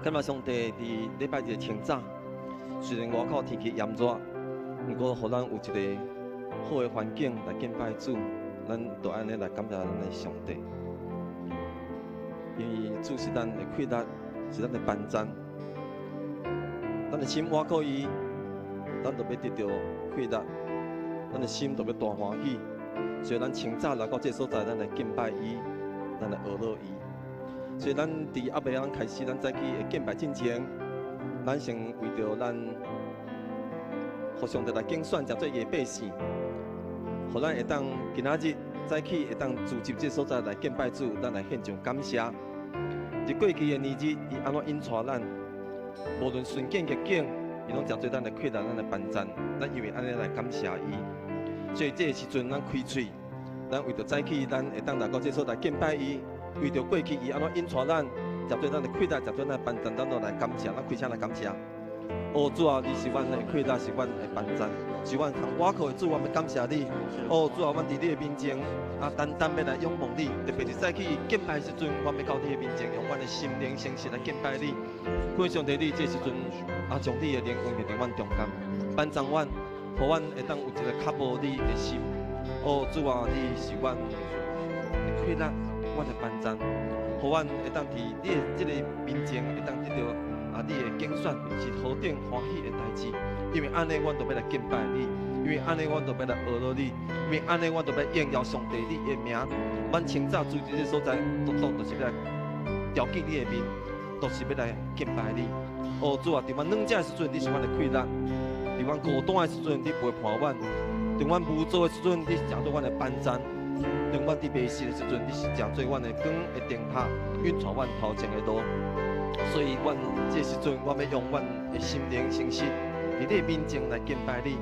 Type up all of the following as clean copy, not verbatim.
感謝上帝佇禮拜日的清早，雖然外口天氣炎熱，毋過予咱有一个好的環境來敬拜主，咱就按呢來感謝咱的上帝。因為主是咱的氣力，是咱的幫贊。咱的心倚靠伊，咱就欲得著氣力，咱的心就欲大歡喜。所以咱清早來到這个所在，咱來敬拜伊，咱來學樂伊。所以咱佇猶未咱開始，咱早起的敬拜進前，咱先為著咱，予上帝來揀選，成做伊的百姓，予咱會當今仔日早起會當聚集這个所在來敬拜主，咱來獻上感謝。佇過去的年日，伊按怎引帶咱，無論順境逆境，伊攏成做咱的氣力，咱的幫贊。咱因為按呢來感謝伊，所以這个時陣咱開喙，咱為著早起咱會當來到這个所在敬拜伊。為著過去伊按怎引帶咱，成做咱的氣力，成做咱的幫贊，咱都來感謝，咱開聲來感謝。哦，主啊，你是阮的氣力，是阮的幫贊，是阮通倚靠的主，我欲感謝你。哦，主啊，阮佇你的面前，啊，單單欲來仰望你，特別是早起敬拜的時陣，阮欲到你的面前，用阮的心靈誠實來敬拜你。懇上帝，你這時陣啊，將你的靈運行佇阮中間，幫助阮，予阮會當有一个渴慕你的心。哦，主啊，你是阮的氣力，阮的幫贊，予阮會當佇你的這个面前，會當得著啊，你的揀選是何等歡喜的代誌。因為按呢，阮就欲來敬拜你；因為按呢，阮就欲來學樂你；因為按呢，阮就欲榮耀上帝你的名。阮清早聚佇這个所在，獨獨就是欲來朝見你的面，都是欲來敬拜你。哦，主啊，佇阮軟弱的時陣，你是阮的氣力；佇阮孤單的時陣，你陪伴阮；佇阮無助的時陣，你是成做阮的幫贊。當阮佇迷失的時陣，你是成做阮的光的燈塔，引帶阮頭前的路。所以，阮這時陣，我欲用阮的心靈誠實，佇你的面前來敬拜你。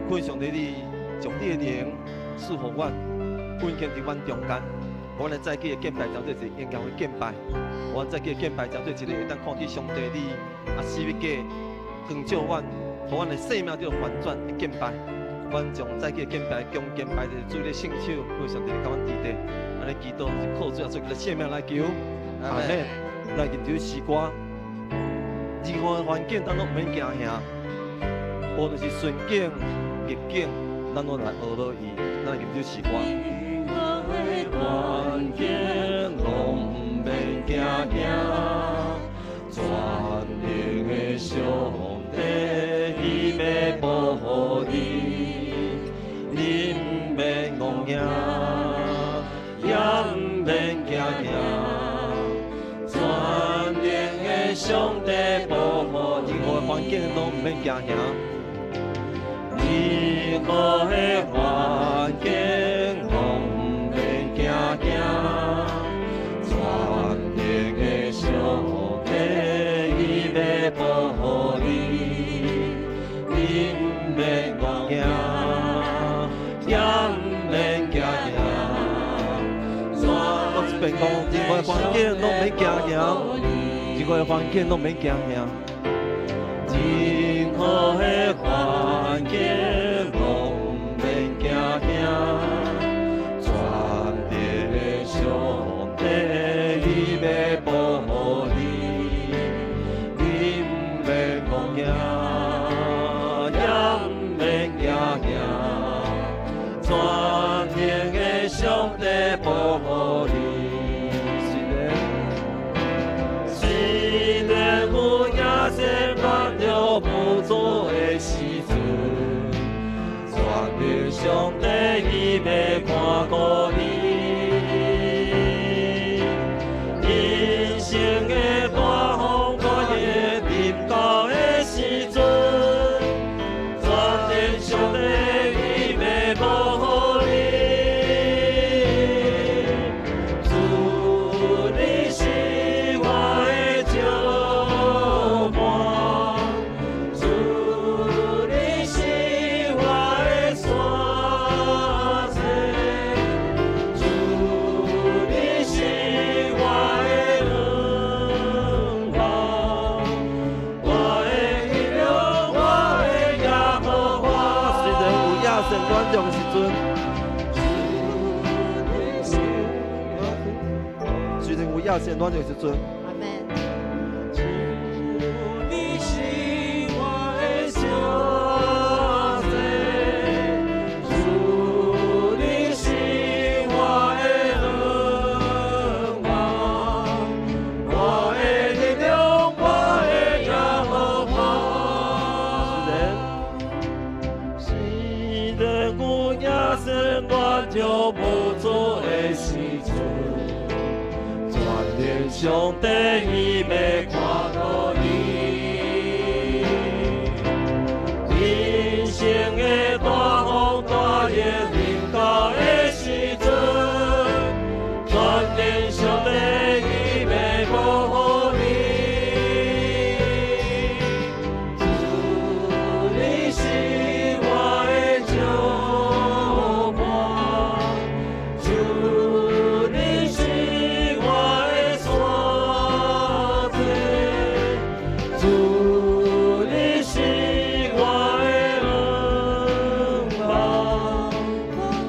懇上帝，你將你的靈賜予阮，運行佇阮中間。阮的早起的敬拜，成做一個榮耀的敬拜。阮早起的敬拜，成做一個會當看見上帝你啊，死欲過光照阮，予阮的生命得翻轉的敬拜。阮將早起的敬拜，恭敬擺佇主的聖手，求上帝共阮佇咧，按呢祈禱是靠主耶穌基督聖名來求，阿門。來吟這首詩歌，任何環境咱攏毋免驚嚇，無論是順境逆境，咱攏來學樂伊。咱來吟這首詩歌。任何環境攏毋免驚嚇，全能的上帝伊欲保護你。你毋免戇驚，也毋免驚嚇，全能的上帝保護任何環境攏毋免驚嚇，任何的環境攏毋免驚嚇，全能的上帝伊欲保護你，你毋免戇驚，也毋免驚嚇。我這邊講，任何環境攏毋免驚嚇，任何環境攏毋免驚嚇。任何的環境攏毋免驚嚇，全能的上帝伊欲保護你，你毋免戇驚，也毋免驚嚇，全能的上帝保護你。雖然有亞瑟軟弱無助的時陣，全能上帝伊欲看顧你。人生的大風大雨臨到的時陣，全能上帝伊欲保護你。主，你是我的石磐，主，你是我的山寨，主，你是我的盾牌，我的依靠，我的耶和華。雖然有亞瑟軟弱的時陣，主，你是雖然有亞瑟軟弱的時陣，阿門。然有野生软弱无助的时阵，全能上帝伊欲看顾你。人生的大风大浪临到的时阵，全能上帝伊欲保護你。主，你是我的石磐，主，你是我的山寨，主，你是我的向望，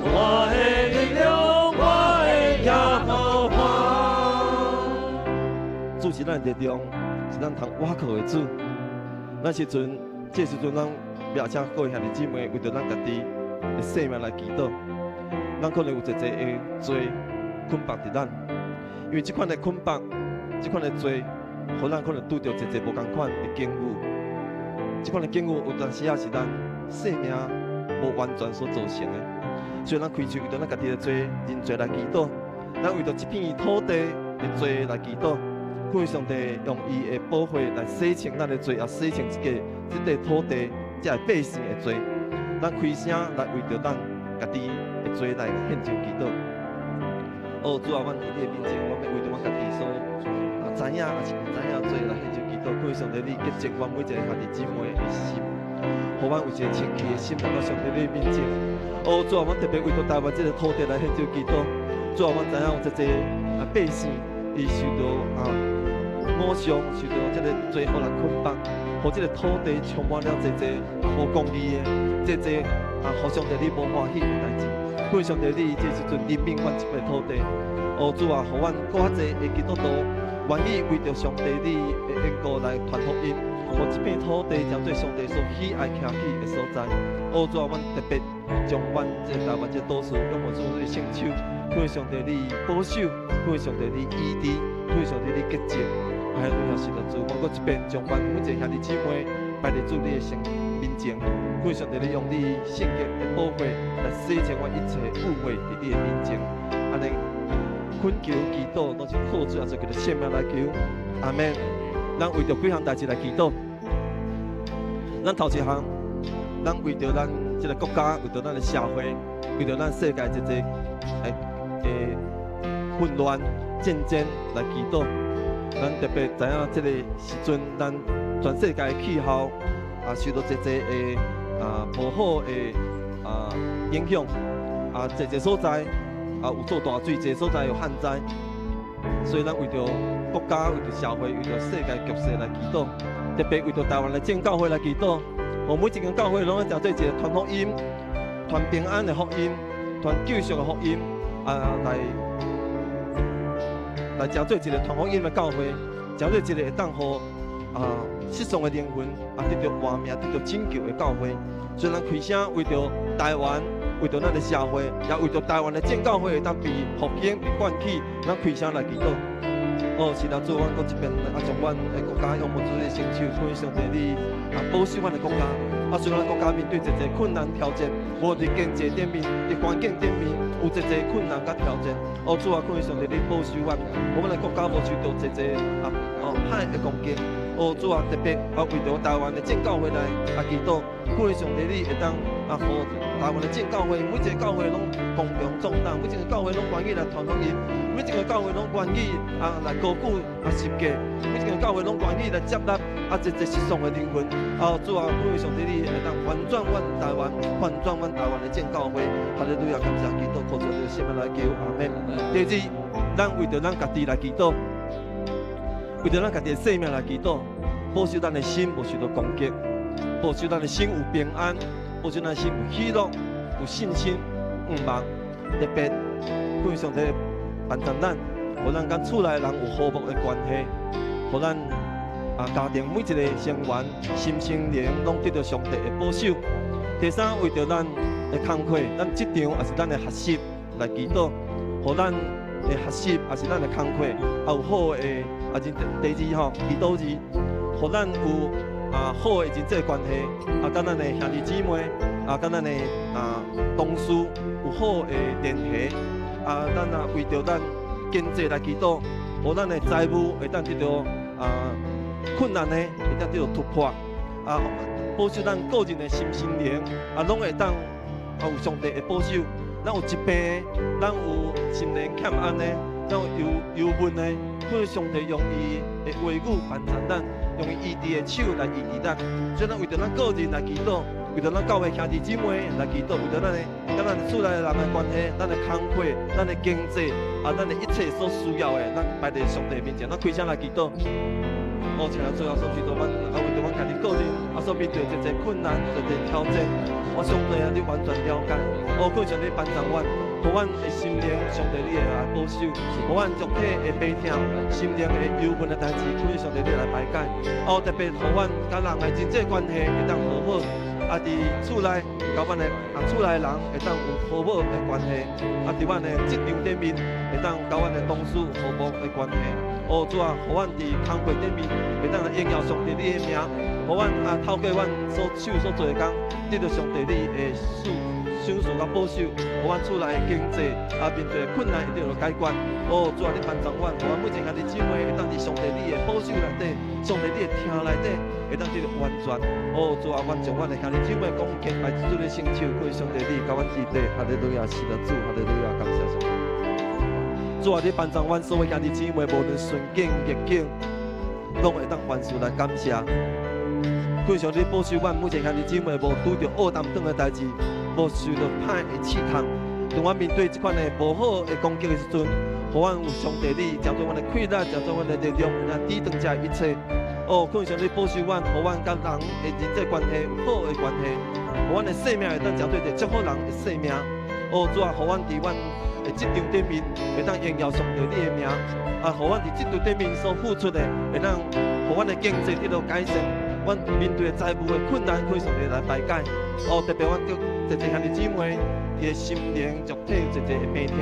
我的力量，我的耶和華。主是咱的力量，是咱通倚靠的主。咱時陣，這時陣，咱邀請各位兄弟姊妹為著咱家己的生命來祈禱。咱可能有濟濟的罪捆綁佇咱，因為這款的捆綁，這款的罪，予咱可能拄著濟濟無仝款的境遇。這款的境遇有當時仔是咱生命無完全所造成的，所以咱開喙為著咱家己的罪認罪來祈禱，咱為著這片土地的罪來祈禱。求上帝用伊的寶血來洗清咱的罪，也洗清這個土地、這个百姓的罪。咱開聲來為著咱家己的罪來獻上祈禱。哦，主啊，阮佇你的面前，阮欲為著阮家己所知影抑是毋知影罪來獻上祈禱。求上帝你潔淨阮每一个兄弟姊妹的心，予阮有一个清氣的心來到上帝你的面前。哦，主啊，阮特別為著台灣這个土地來獻上祈禱。主啊，阮知影有濟濟百姓，伊受著偶像，受著這个罪惡來捆綁，予這个土地充滿了濟濟無公義的，濟濟予上帝你無歡喜的代誌。求上帝你這時陣憐憫阮這塊土地。哦，主啊，予阮閣較濟的基督徒願意為著上帝你的緣故來傳福音，予這片土地成做上帝所喜愛徛起的所在。哦，主啊，阮特別將阮這台灣這都市仰望主你的聖手，求上帝你保守，求上帝你醫治，求上帝你潔淨。哈利路亞，是的主，阮閣一遍將阮每一个兄弟姊妹擺佇主你的聖面前，求上帝你用你聖潔的寶血來洗淨阮一切污穢佇你的面前。按呢懇求祈禱，攏是靠主耶穌基督聖名來求，阿們。咱為著幾項代誌來祈禱。咱頭一項，咱為著咱這个國家，為著咱的社會，為著咱世界這濟混亂戰爭來祈禱。咱特別知影這个時陣，咱全世界的氣候受到濟濟的無好的影響，濟濟所在有做大水，濟所在有旱災，所以咱為著國家、為著社會、為著世界局勢來祈禱，特別為著台灣的正教會來祈禱，予每一間教會攏愛成做一个傳福音、傳平安的福音、傳救贖的福音，來成做一个傳福音的教會，成做一个會當予失喪的靈魂得著活命、得著拯救的教會。所以咱開聲為著台灣，為著咱的社會，也為著台灣的正教會會當被復興、被喚起，咱開聲來祈禱。哦，是啦，主，阮閣這邊將阮的國家仰望主的聖手，求上帝你保守阮的國家。雖然國家面對濟濟困難挑戰，無佇經濟頂面、佇環境頂面有濟濟困難佮挑戰。哦，主啊，求上帝你保守阮，予阮的國家無受著濟濟歹的攻擊。哦，主啊，特別為著台灣的正教會來祈禱，求上帝你會當予台灣的正教會每一个教會攏剛強壯膽，每一个教會攏願意來傳福音，每一个教會攏願意來高舉十架，每一个教會攏願意來接納濟濟失喪的靈魂。主啊，求上帝你會當翻轉阮台灣，翻轉阮台灣的正教會。哈利路亞，感謝基督，靠主你的聖名來求，阿們。第二，咱為著咱家己來祈禱，為著咱家己的生命來祈禱，保守咱的心無受到攻擊，保守咱的心有平安，保守咱的心有喜樂、有信心、有望。特別，求上帝幫助咱，予咱佮厝內人有和睦的關係，予咱家庭每一个成員心身靈攏得著上帝的保守。第三，為著咱的工課、咱職場抑是咱的學習來祈禱，予咱的學習抑是咱的工課有好的人第二吼，祈禱字，予咱有好的人際關係，佮咱的兄弟姊妹，啊，佮咱的同事有好的聯繫。啊，咱啊為著咱經濟來祈禱，予咱的財務會當得著困難的會當得著突破。啊，保守咱個人的心身靈，啊，攏會當啊有上帝的保守。咱有疾病，咱有心靈欠安的，咱有憂鬱的，可能上帝用伊的話語幫助咱，用伊醫治的手來醫治咱。所以咱為著咱個人來祈禱，為著咱教會兄弟姊妹來祈禱，為著咱的佮咱厝內人的關係，咱的工課，咱的經濟，啊，咱的一切所需要的，咱擺佇上帝面前，咱開聲來祈禱。哦，親愛主耶穌基督，阮啊為著阮家己個人啊所面對濟濟困難、濟濟挑戰，我上帝啊，你完全了解。哦，感謝你幫助阮，予阮的心靈，上帝你會來保守，予阮肉體的悲痛、心靈的憂悶的代誌，感謝上帝你來排解。哦，特別予阮佮人的人際關係會當和好，啊，佇厝內佮阮的啊厝內人會當有和好的關係，啊，佇阮的職場頂面會當佮阮的同事和睦的關係。哦，主啊，予阮佇工課頂面會當來榮耀上帝你的名，予阮啊透過阮所手所做的工，得著上帝你的賜賞賜佮保守，予阮厝內的經濟啊面對困難會得著解決。哦，主啊，你幫助阮，予阮每一個兄弟姊妹會當佇上帝你的保守內底，上帝你的疼內底，會當得著完全。哦，主啊，阮將阮的兄弟姊妹講敬拜主的聖手，感謝上帝你佮阮佇底，哈利路亞，是的主，哈利路亞，感謝上帝。主啊，你幫助阮所有兄弟姊妹，無論順境逆境，攏會當凡事來感謝。感謝你保守阮每一個兄弟姊妹，無拄著烏擔當的代誌，無受著歹的試探。當阮面對這款的無好的攻擊的時陣，予阮有上帝你，成做阮的氣力，成做阮的力量，來抵擋這一切。哦，感謝你保守阮，予阮佮人的人際關係有好的關係，予阮的生命會當成做一個祝福人的生命。哦，主啊，予阮佇阮的職場頂面會當榮耀上帝你的名，啊，予阮佇職場頂面所付出的，會當予阮的經濟得到改善。阮面對財務的困難，可以上帝來排解。哦，特別阮叫濟濟兄弟姊妹，伊的心靈、肉體有濟濟的病痛，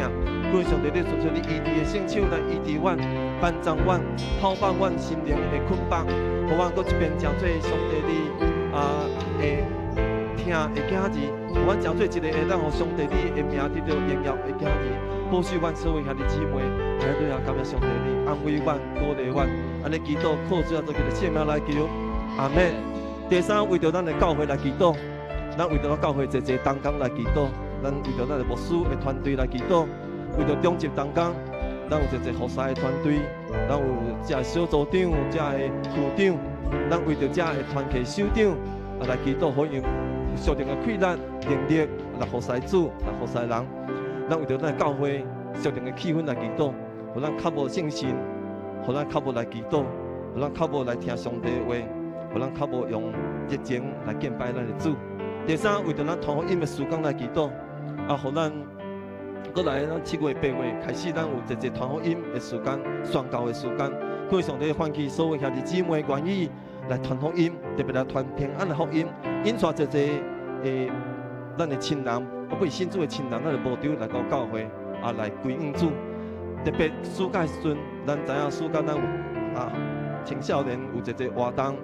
可以上帝你伸出你醫治的聖手來醫治阮，幫助阮，透放阮心靈的捆綁，予阮閣一遍成做上帝你啊的疼的囝兒，予阮成做一個會當予上帝你的名得著榮耀的囝兒，保守阮所有兄弟姊妹，哈利路亞，感謝上帝你安慰阮、鼓勵阮，按呢祈禱，靠主耶穌基督聖名來求，阿門。第三，為著咱的教會來祈禱，咱為著咱教會濟濟同工來祈禱，咱為著咱的牧師的團隊來祈禱，為著長執同工，咱有濟濟服侍的團隊，咱有遮的小組長、遮的區長，咱為著遮的團契首長啊來祈禱，予𪜶屬靈的氣力、能力來服侍主、來服侍人。咱為著咱的教會屬靈的氣氛來祈禱，予咱較無信心，予咱較無來祈禱，予咱較無來聽上帝的話，予咱較無用熱情來敬拜咱的主。第三，為著咱傳福音的事工來祈禱，啊，予咱閣來咱7月8月開始，咱有濟濟傳福音的時間、宣教的時間，感謝上帝喚起所有兄弟姊妹願意來傳福音，特別來傳平安的福音，引帶濟濟的咱的親人，啊，未信主的親人，咱的無丟來到教會啊，來歸向主。特別暑假時陣，咱知影暑假咱有啊青少年有濟濟活動，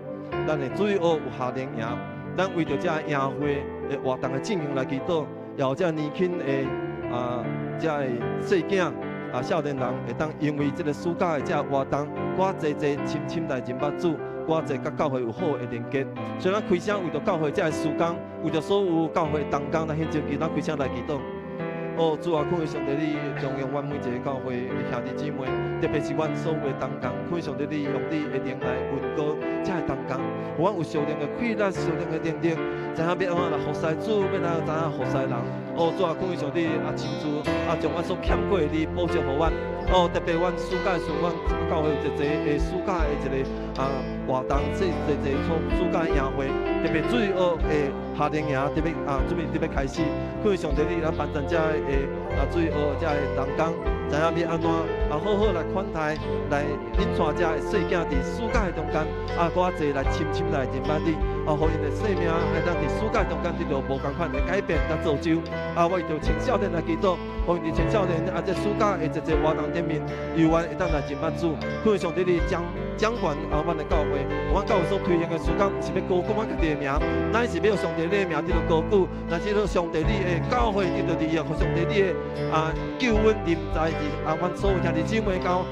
咱的主日學有夏令營，咱為著這營會的活動的進行來祈禱，也有這年輕的啊這个細囝啊少年人會當因為這个暑假的這活動，閣濟濟深深來認捌主，閣濟佮教會有好的連結。所以咱開聲為著教會這个事工，為著所有教會同工來獻上，咱開聲來祈禱。哦，主啊，感謝上帝你重用阮每一个教會的兄弟姊妹，特別是阮所有的同工，感謝上帝你用你的靈來恩膏這个同工，予阮有屬靈的氣力、屬靈的能力，知影欲按怎來服侍主，欲按怎怎服侍人。哦，主啊，感謝上帝啊，親自啊，將阮所欠過的你補償予阮。哦，特別阮暑假的時陣，阮教會有濟濟的暑假的一个啊活動，這濟濟暑暑假營會，特別主日學的夏令營，特別啊準備特別開始，感謝上帝你來幫助這个啊主日學這个同工，知影欲按怎啊好好來款待，來引帶這个細囝佇暑假的中間啊，閣較濟來深深來認捌你，啊，予𪜶的生命會當佇暑假中間得著無仝款的改變佮造就。啊，我為著青少年來祈禱，予𪜶佇青少年啊，這暑假的濟濟活動頂面，猶原會當來認捌主，感謝上帝你將掌管啊，阮的教會，阮教會所推行的事工，毋是欲高舉阮家己的名，乃是欲上帝你的名得到高舉，乃是欲上帝你的教會得到利益，予上帝你的救恩臨在佇阮所有兄弟姊妹交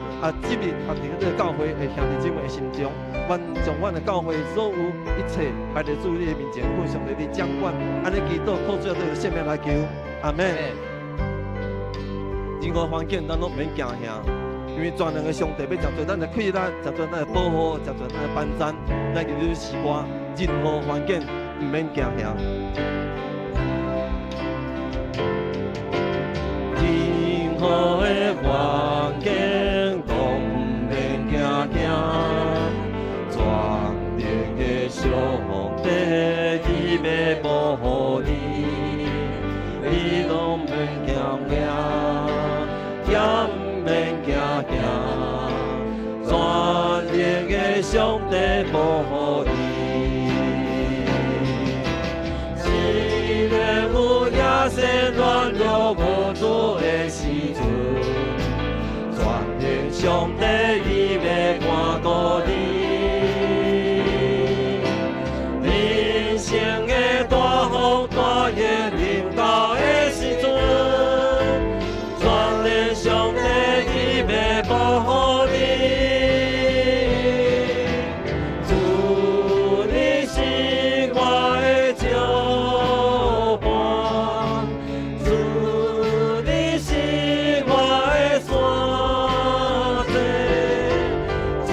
進入佇這个教會的兄弟姊妹的心中。阮將阮的教會所有一切擺佇主你的面前，奉上帝你掌管，按呢祈禱，靠主這个聖名來求，阿門。任何環境，咱攏毋免驚嚇。因為全能的上帝欲成做咱的氣力，成做咱的保護，成做咱的幫贊，咱就去詩歌，任何環境毋免驚嚇。任何的環境攏毋免驚嚇，全能的上帝伊欲保護你，你攏毋免驚嚇，也毋免驚嚇，全能的上帝保護你。雖然有野生軟弱無助的時陣，全能上帝伊欲看顧你。人生的大風大雨臨到的時陣，全能上帝伊欲保護你。主你是我的石磐，主你是我的山寨，主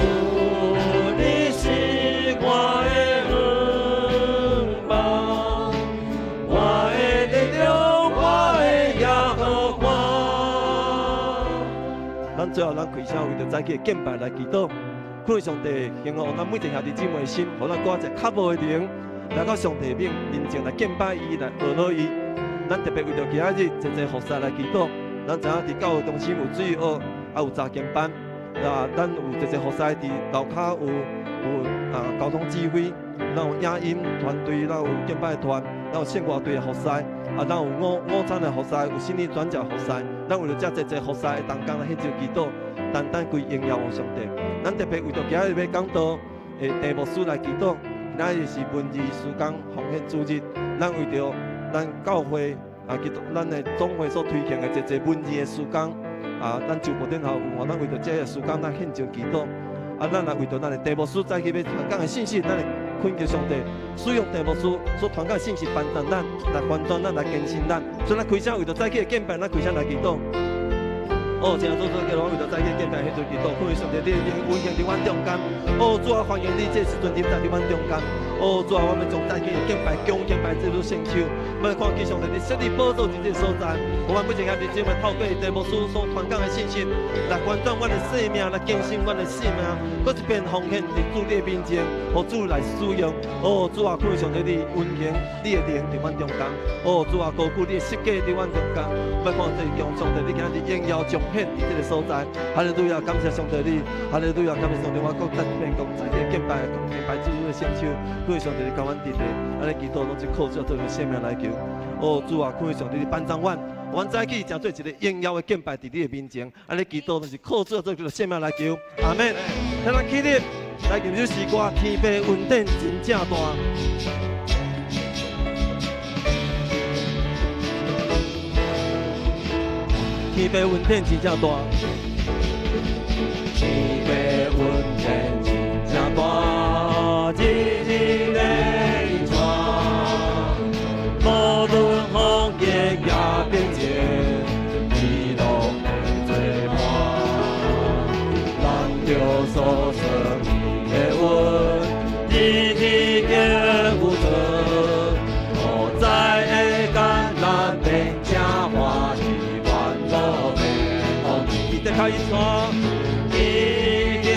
你是我的向望，我的力量，我的耶和華。咱最後，咱開聲為著早起的敬拜來祈禱，懇求上帝，興予咱每一個兄弟姊妹的心，予咱掛一個較無的靈，來到上帝面面前來敬拜伊，來學落伊。咱特別為著今仔日濟濟服侍來祈禱。咱知影佇教會中心有主日學，也有查經班，咱有濟濟服侍佇樓跤有交通指揮，咱有影音團隊，咱有敬拜團，咱有聖樂隊的服侍，咱有午餐的服侍，有心理轉介服侍。咱為著遮濟濟服侍的同工來獻上祈禱，單單歸榮耀予上帝。咱特別為著今仔日欲講道的鄭牧師來祈禱，今仔日是文字事工奉獻主日，咱為著咱教會基督咱的總會所推行的濟濟文字的事工，咱周部頂頭有，咱為著這个事工，咱獻上祈禱。咱也為著咱的鄭牧師早起欲傳講的信息，咱會懇求上帝使用鄭牧師所傳講的信息，幫助咱，來翻轉咱，來更新咱。所以咱開聲為著早起的敬拜，咱開聲來祈禱。哦，親愛主，主，叫我為著早起敬拜，獻上祈禱，懇求上帝你的靈運行佇阮中間。哦，主啊，歡迎你這時陣臨在佇阮中間。哦，主啊，我們將早起的敬拜、恭敬拜進入聖手。我們看見上帝你設立寶座佇這个所在，我們每一個兄弟姊妹透過鄭牧師所傳講的信息，來翻轉阮的生命，來更新阮的生命，閣一遍奉獻佇主你的面前，予主來使用。哦，主啊，懇求上帝你運行你的靈佇阮中間。哦，主啊，高舉你的十架佇阮中間。我們看這將上帝你今日榮耀彰顯佇這个所在。哈利路亞，感謝上帝你，哈利路亞，感謝上帝，我閣再一遍講早起的敬拜，恭敬拜主的聖手，懇求上帝你共阮佇咧，按呢祈禱攏是靠主做个聖名來求。哦，主啊，懇求上帝你幫助阮，阮早起成做一个榮耀的敬拜佇你的面前，按呢祈禱攏是靠主做個聖名來求。阿門。咱來起立，來吟首詩歌，天父恩典真正大。天父恩典真正大，天父恩典真正大，日日的引帶，無論風雨也平靜，你攏會做伴。咱著所說你的恩，日日皆有做，無在的艱難變正歡喜，願樂的風伊的較引帶，伊的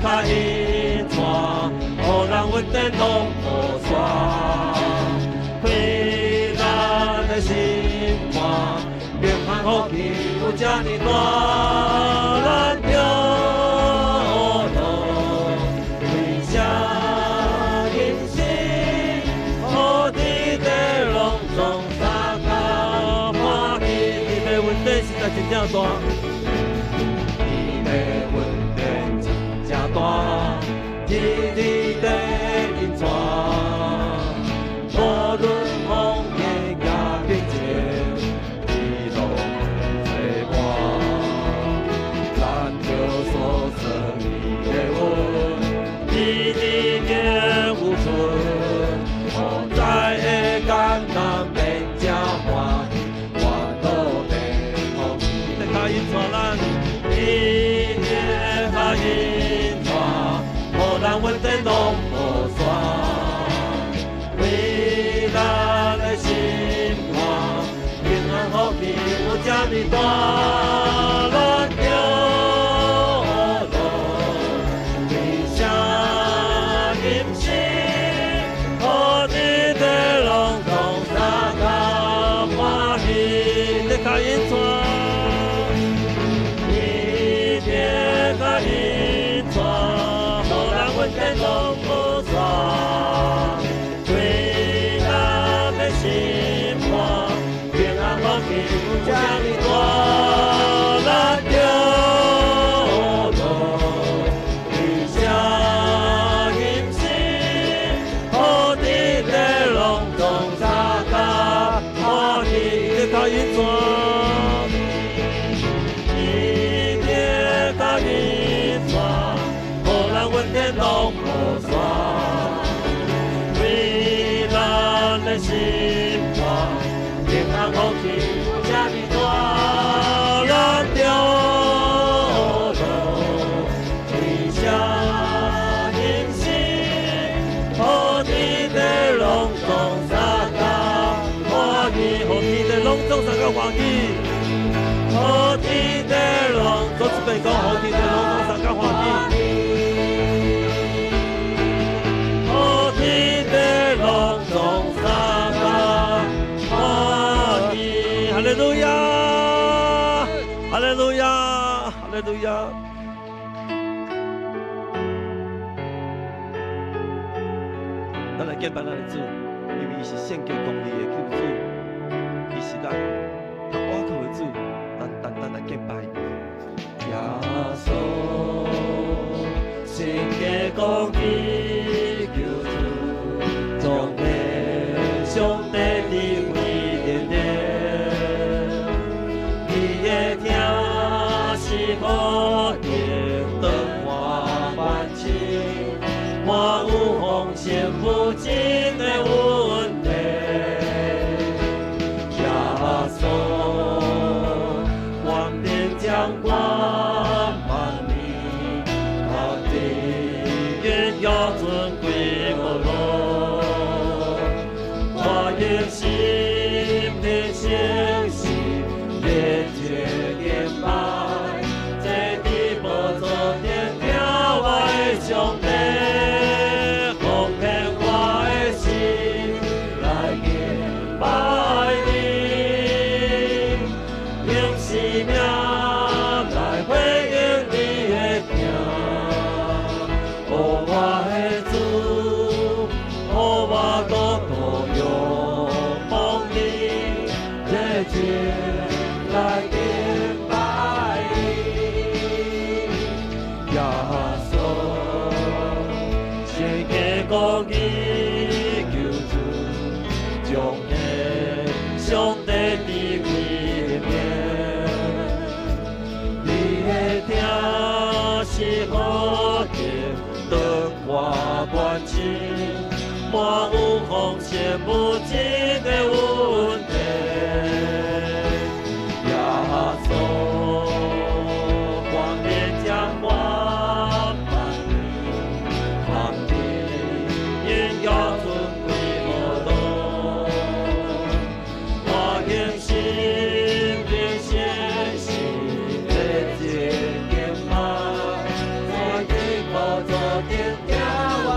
較引帶，予人穩定拢無煞，開咱的心肝，平安福氣有這呢大，咱著學開聲吟詩，予天地攏總相共歡喜。天父恩典實在真正大，天父恩典真正大，氣有這呢大，咱著樂，為啥忍心，予天地攏總相共歡喜，的較引帶，伊的較引帶，予咱怨天攏無煞，對咱的心肝，平安福氣有這呢大，咱著樂，為啥忍心，予天地攏總相共歡喜，的較引帶，伊的較引帶，予咱怨天攏無煞，為咱的心肝，平安福氣有這呢大，咱著樂，為啥忍心，予天地攏總相共歡喜，予天地攏總相共歡喜，予天地攏總一遍講，予天地攏總相共歡喜，予天地攏總相共歡喜，哈利路亞，哈利路亞，哈利路亞。咱來敬拜咱的主，因為伊是聖潔公義的救主，伊是咱較倚靠的主，咱單單來敬拜。耶穌，聖潔公義救主，彰顯上帝智慧點點，你的疼是何等長闊萬千，滿有豐盛無盡的恩典。耶穌，權柄掌管萬民，他的榮耀尊貴無倫，我用心的誠實熱情敬拜，坐佇寶座頂聽我的上帝，奉獻我的心來敬拜你，用生命來回應你的疼。哦，我的主，予我獨獨仰望你，熱情來敬拜你。耶穌，聖潔公義救主，彰顯上帝智慧的名。你的疼是何等長闊萬千，滿有豐盛無盡的恩典。耶穌，權柄掌管萬民，他的榮耀尊貴無倫，我用心靈誠實熱情敬拜，坐佇寶座頂聽我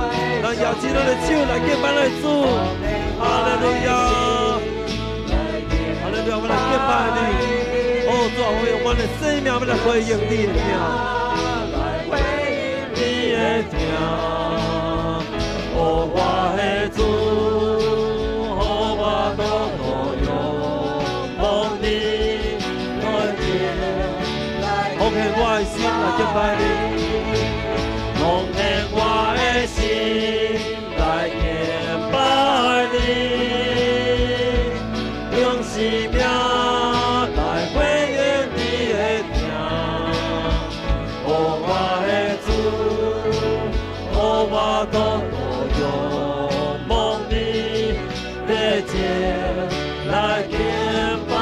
的咱舉起咱的手來敬拜咱的主，哈利路亞，哈利路亞，我來敬拜你。哦，主啊，我用我的生命欲來回應你的疼，來回應你的疼。哦，我的主，予我獨獨仰望你，熱情來奉獻我的心來敬拜你，奉獻我的心來敬拜你，用生命來回應你的疼。哦，我的主，予我獨獨仰望你，熱情來敬拜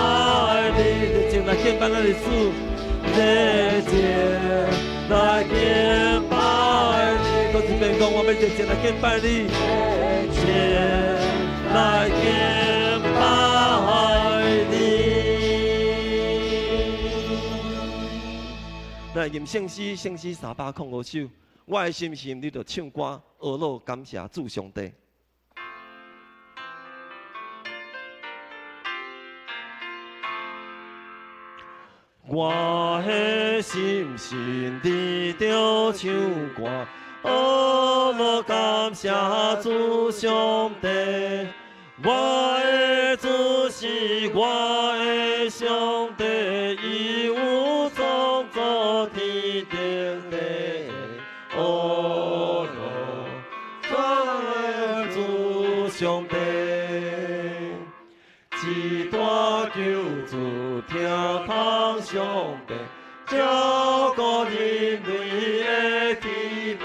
你，熱情來敬拜咱的主，熱情來敬拜你，閣一遍講，我欲熱情來敬拜你，熱情來敬拜你。咱来吟圣诗，圣诗305首。我的心心，你著唱歌，呵咾感谢主上帝。我的心心伫著唱歌，呵咾感谢主上帝。我的主是我的上帝，伊有创造天顶地，呵咾赞主上帝。一大救主听通上帝，照顾人类的天父，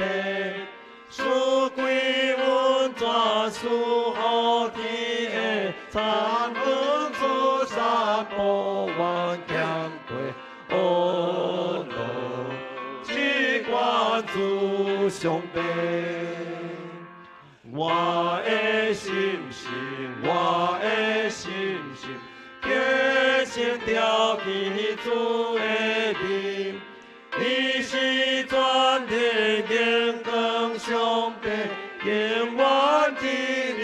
赐归阮全赐予天的，参阮出山保阮行过，呵咾只管主上帝。我的心心，我的心心，天生吊起主的面，伊是全能荣光上帝，永远伫你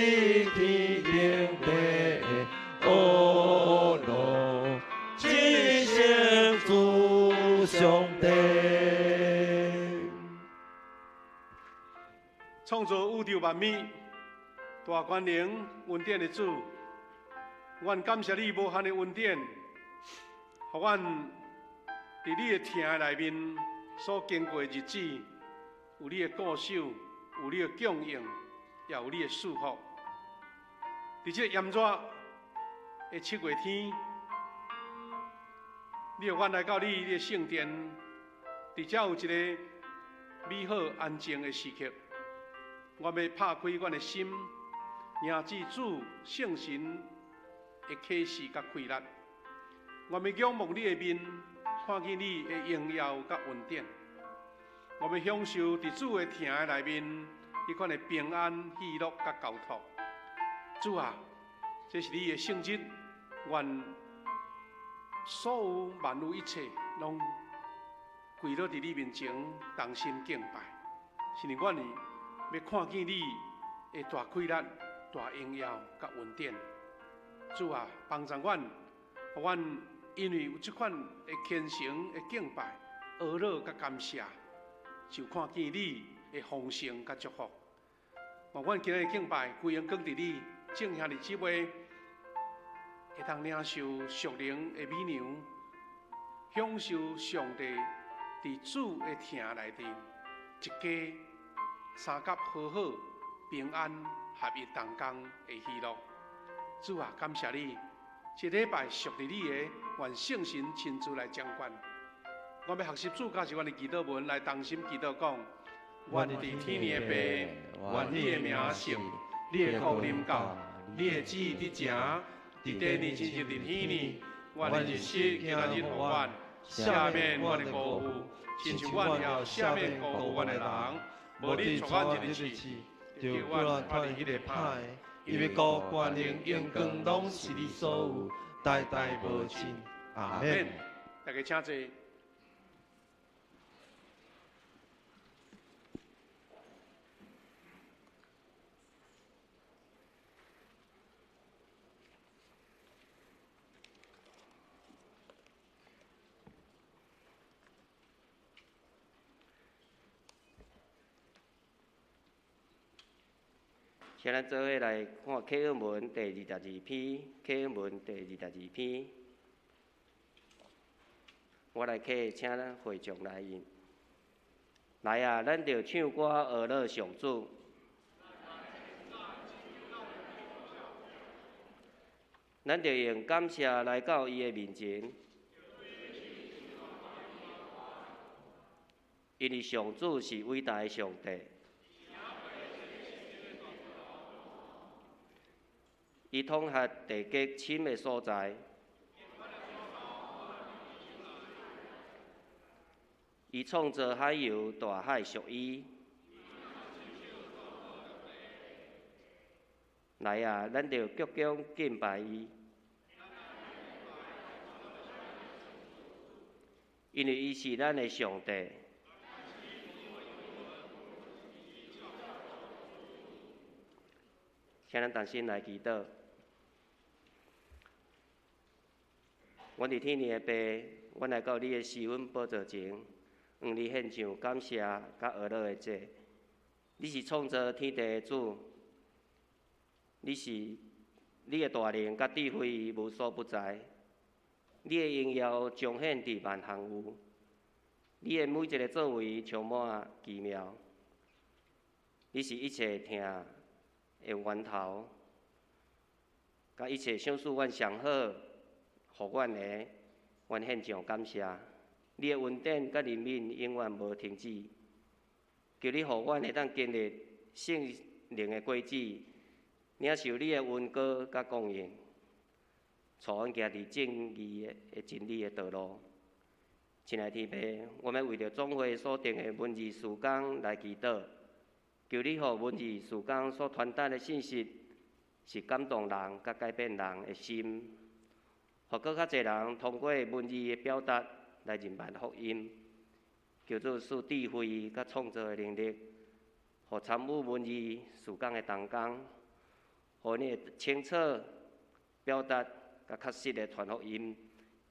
天顶地，呵咾至圣主上帝。创造宇宙万物、大权能、恩典的主，阮感谢你无限的恩典，予阮伫你的疼内面所经过的日子，有你的顾守，有你的供应，也有你的祝福。伫这个炎热的7月天，你予阮来到你的圣殿，伫遮有一个美好安静的时刻。我欲拍开阮的心，迎接主圣神的启示佮气力。我欲仰望你的面，看见你的荣耀佮恩典。我欲享受伫主的疼的内面，彼款的平安、喜乐佮交托。主啊，这是你的圣日，愿所有万有一切拢跪落伫你面前，同心敬拜。是因为阮欲看见你的大气力、大荣耀佮恩典。主啊，帮助阮，予阮因为有这款的虔诚的敬拜、呵咾佮感谢，就看见你的丰盛佮祝福。愿阮今日敬拜归荣光伫你，众兄弟姊妹会当领受属灵的美粮，享受上帝伫主的疼内底一家三甲和好、平安、合一同工的喜乐。主啊，感谢你，这礼拜属伫你的，愿圣神亲自来掌管。我欲学习主教示阮的祈祷文，来同心祈祷讲：愿伫天的父，愿你的名圣，你的国临到，你的旨意伫成，伫地呢亲像伫天呢。愿你日食今仔日予阮，赦免阮的辜负，亲像阮也赦免辜负阮的人。无你带阮入去试，就救阮脱离彼个歹的，因为国权能荣光拢是你所有，代代无尽。阿门。大家请坐。请咱做伙来看启训文第22篇，启训文第22篇。我来启，请咱会众来应。来啊，咱著唱歌呵咾上主。咱著用感谢来到伊的面前，因为上主是伟大的上帝。伊统辖地极深的所在，伊创造海洋，大海属伊。来啊，咱著鞠躬敬拜伊。因為伊是咱的上帝。請咱同心來祈禱。阮佇天父的爸，阮來到你的施恩寶座前，向你獻上感謝佮呵咾的祭。你是創造天地的主，你是你的大能佮智慧無所不在，你的榮耀彰顯佇萬項有，你的每一个作為充滿奇妙。你是一切疼的源頭，佮一切賞賜阮上好、予阮的，阮獻上感謝。你的恩典佮憐憫永遠無停止，求你予阮會當經歷聖靈的果子，領受你的恩膏佮供應，帶阮行佇正義的真理的道路。親愛的天父，我們為著總會所定的文字事工來祈禱。求你予文字事工所傳達的信息，是感動人佮改變人的心，予閣較濟人通過文字的表達來認捌福音。求主賜智慧佮創造的能力，予參與文字事工的同工，予你會清楚表達佮確實的傳福音。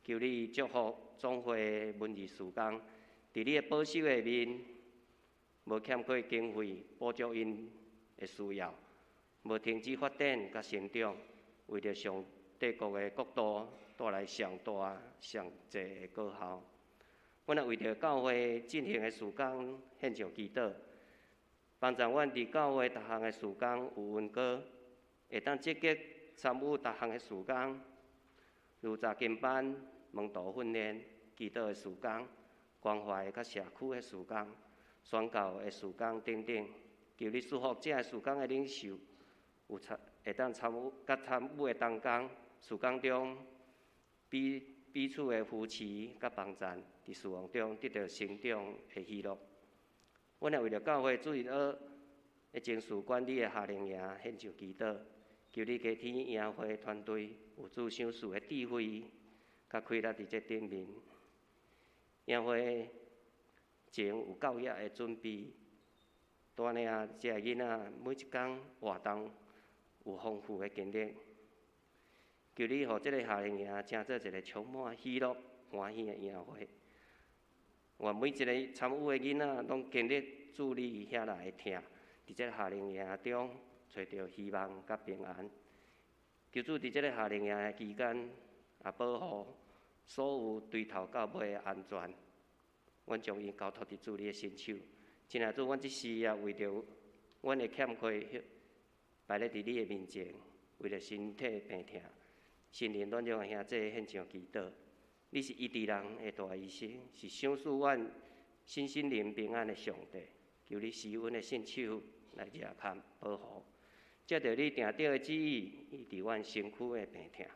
求你祝福總會文字事工，佇你的保守下面，無欠缺經費補助𪜶的需要，無停止發展佮成長，為著上帝國的國度帶來上大上濟的果效。阮也為著教會進行的事工獻上祈禱，幫助阮佇教會逐項的事工有恩膏，會當積極參與逐項的事工，如查經班、門徒訓練、祈禱的事工、關懷佮社區的事工、宣教的事工等等。求你賜福這个事工的領袖，有參會當參與佮參與的同工，事工中彼彼此的扶持佮幫贊，佇事奉中得到成長的喜樂。阮也為著教會主日學的情緒管理的夏令營獻上祈禱，求你加添營會團隊有主賞賜的智慧，佮開力佇這頂面。營會前有教育的準備，帶領這个囡仔每一工活動有豐富的經歷。求你予這个夏令營成做一个充滿喜樂、歡喜的營會。願每一个參與的囡仔攏經歷主你遐來的疼，佇這个夏令營中揣著希望佮平安。求主佇這个夏令營的期間，也保護所有對頭到尾的安全。阮將𪜶交託佇主你的身手。親愛的主，阮這時也為著阮的欠缺，擺咧佇你的面前，為著身體病痛、心靈軟弱的兄弟獻上祈禱。你是醫治人的大醫生，是賞賜阮身心靈平安的上帝。求你施阮的聖手來遮看保護，藉著你定著的旨意，醫治阮身軀的病痛，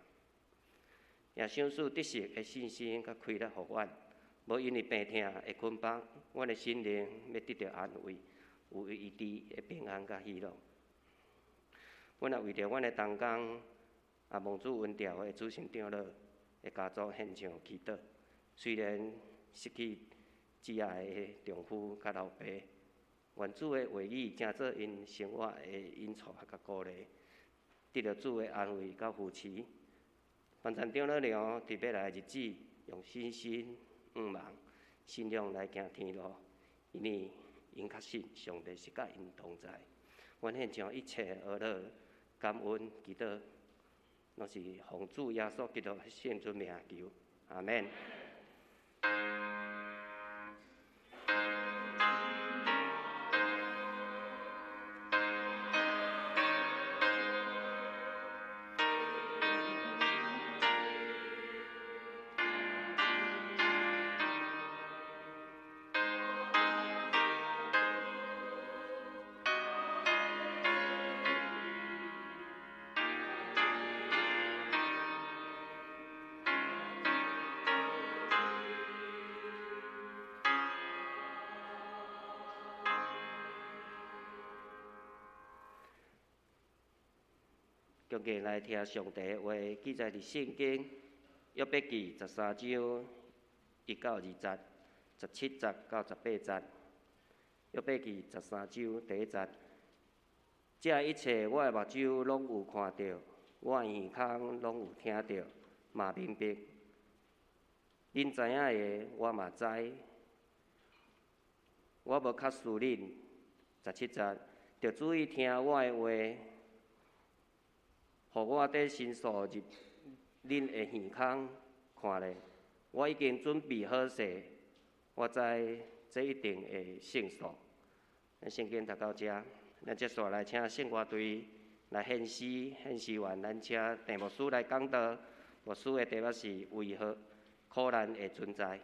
也賞賜得勝的信心佮氣力予阮，無因為病痛的捆綁，阮的心靈欲得著安慰，有醫治的平安佮喜樂。阮也為著阮的同工，也蒙主恩召的主神長老的家族獻上祈禱。雖然失去摯愛的丈夫佮老爸，願主的話語成做𪜶生活的引導佮鼓勵，得著主的安慰佮扶持。幫贊長老娘佇欲來的日子，用信心、向望、信仰來行天路，因為𪜶確信上帝是佮𪜶同在。阮獻上一切呵咾、感恩、祈禱，攏是奉主耶穌基督聖尊名求，阿們。共濟來聽上帝的話，記載佇聖經約伯記13章1到2節，17節到18節。約伯記十三章第一節，這一切我的目睭攏有看著，我的耳孔攏有聽著，嘛明白。恁知影的，我嘛知。我無較輸恁。17節，著注意聽我的話，予我佇申訴入恁的耳孔，看咧，我已經準備好勢，我知這一定會勝訴。咱聖經讀到這，咱接紲來請聖歌隊來獻詩，獻詩完，咱請鄭牧師來講道。牧師的題目是為何苦難會存在。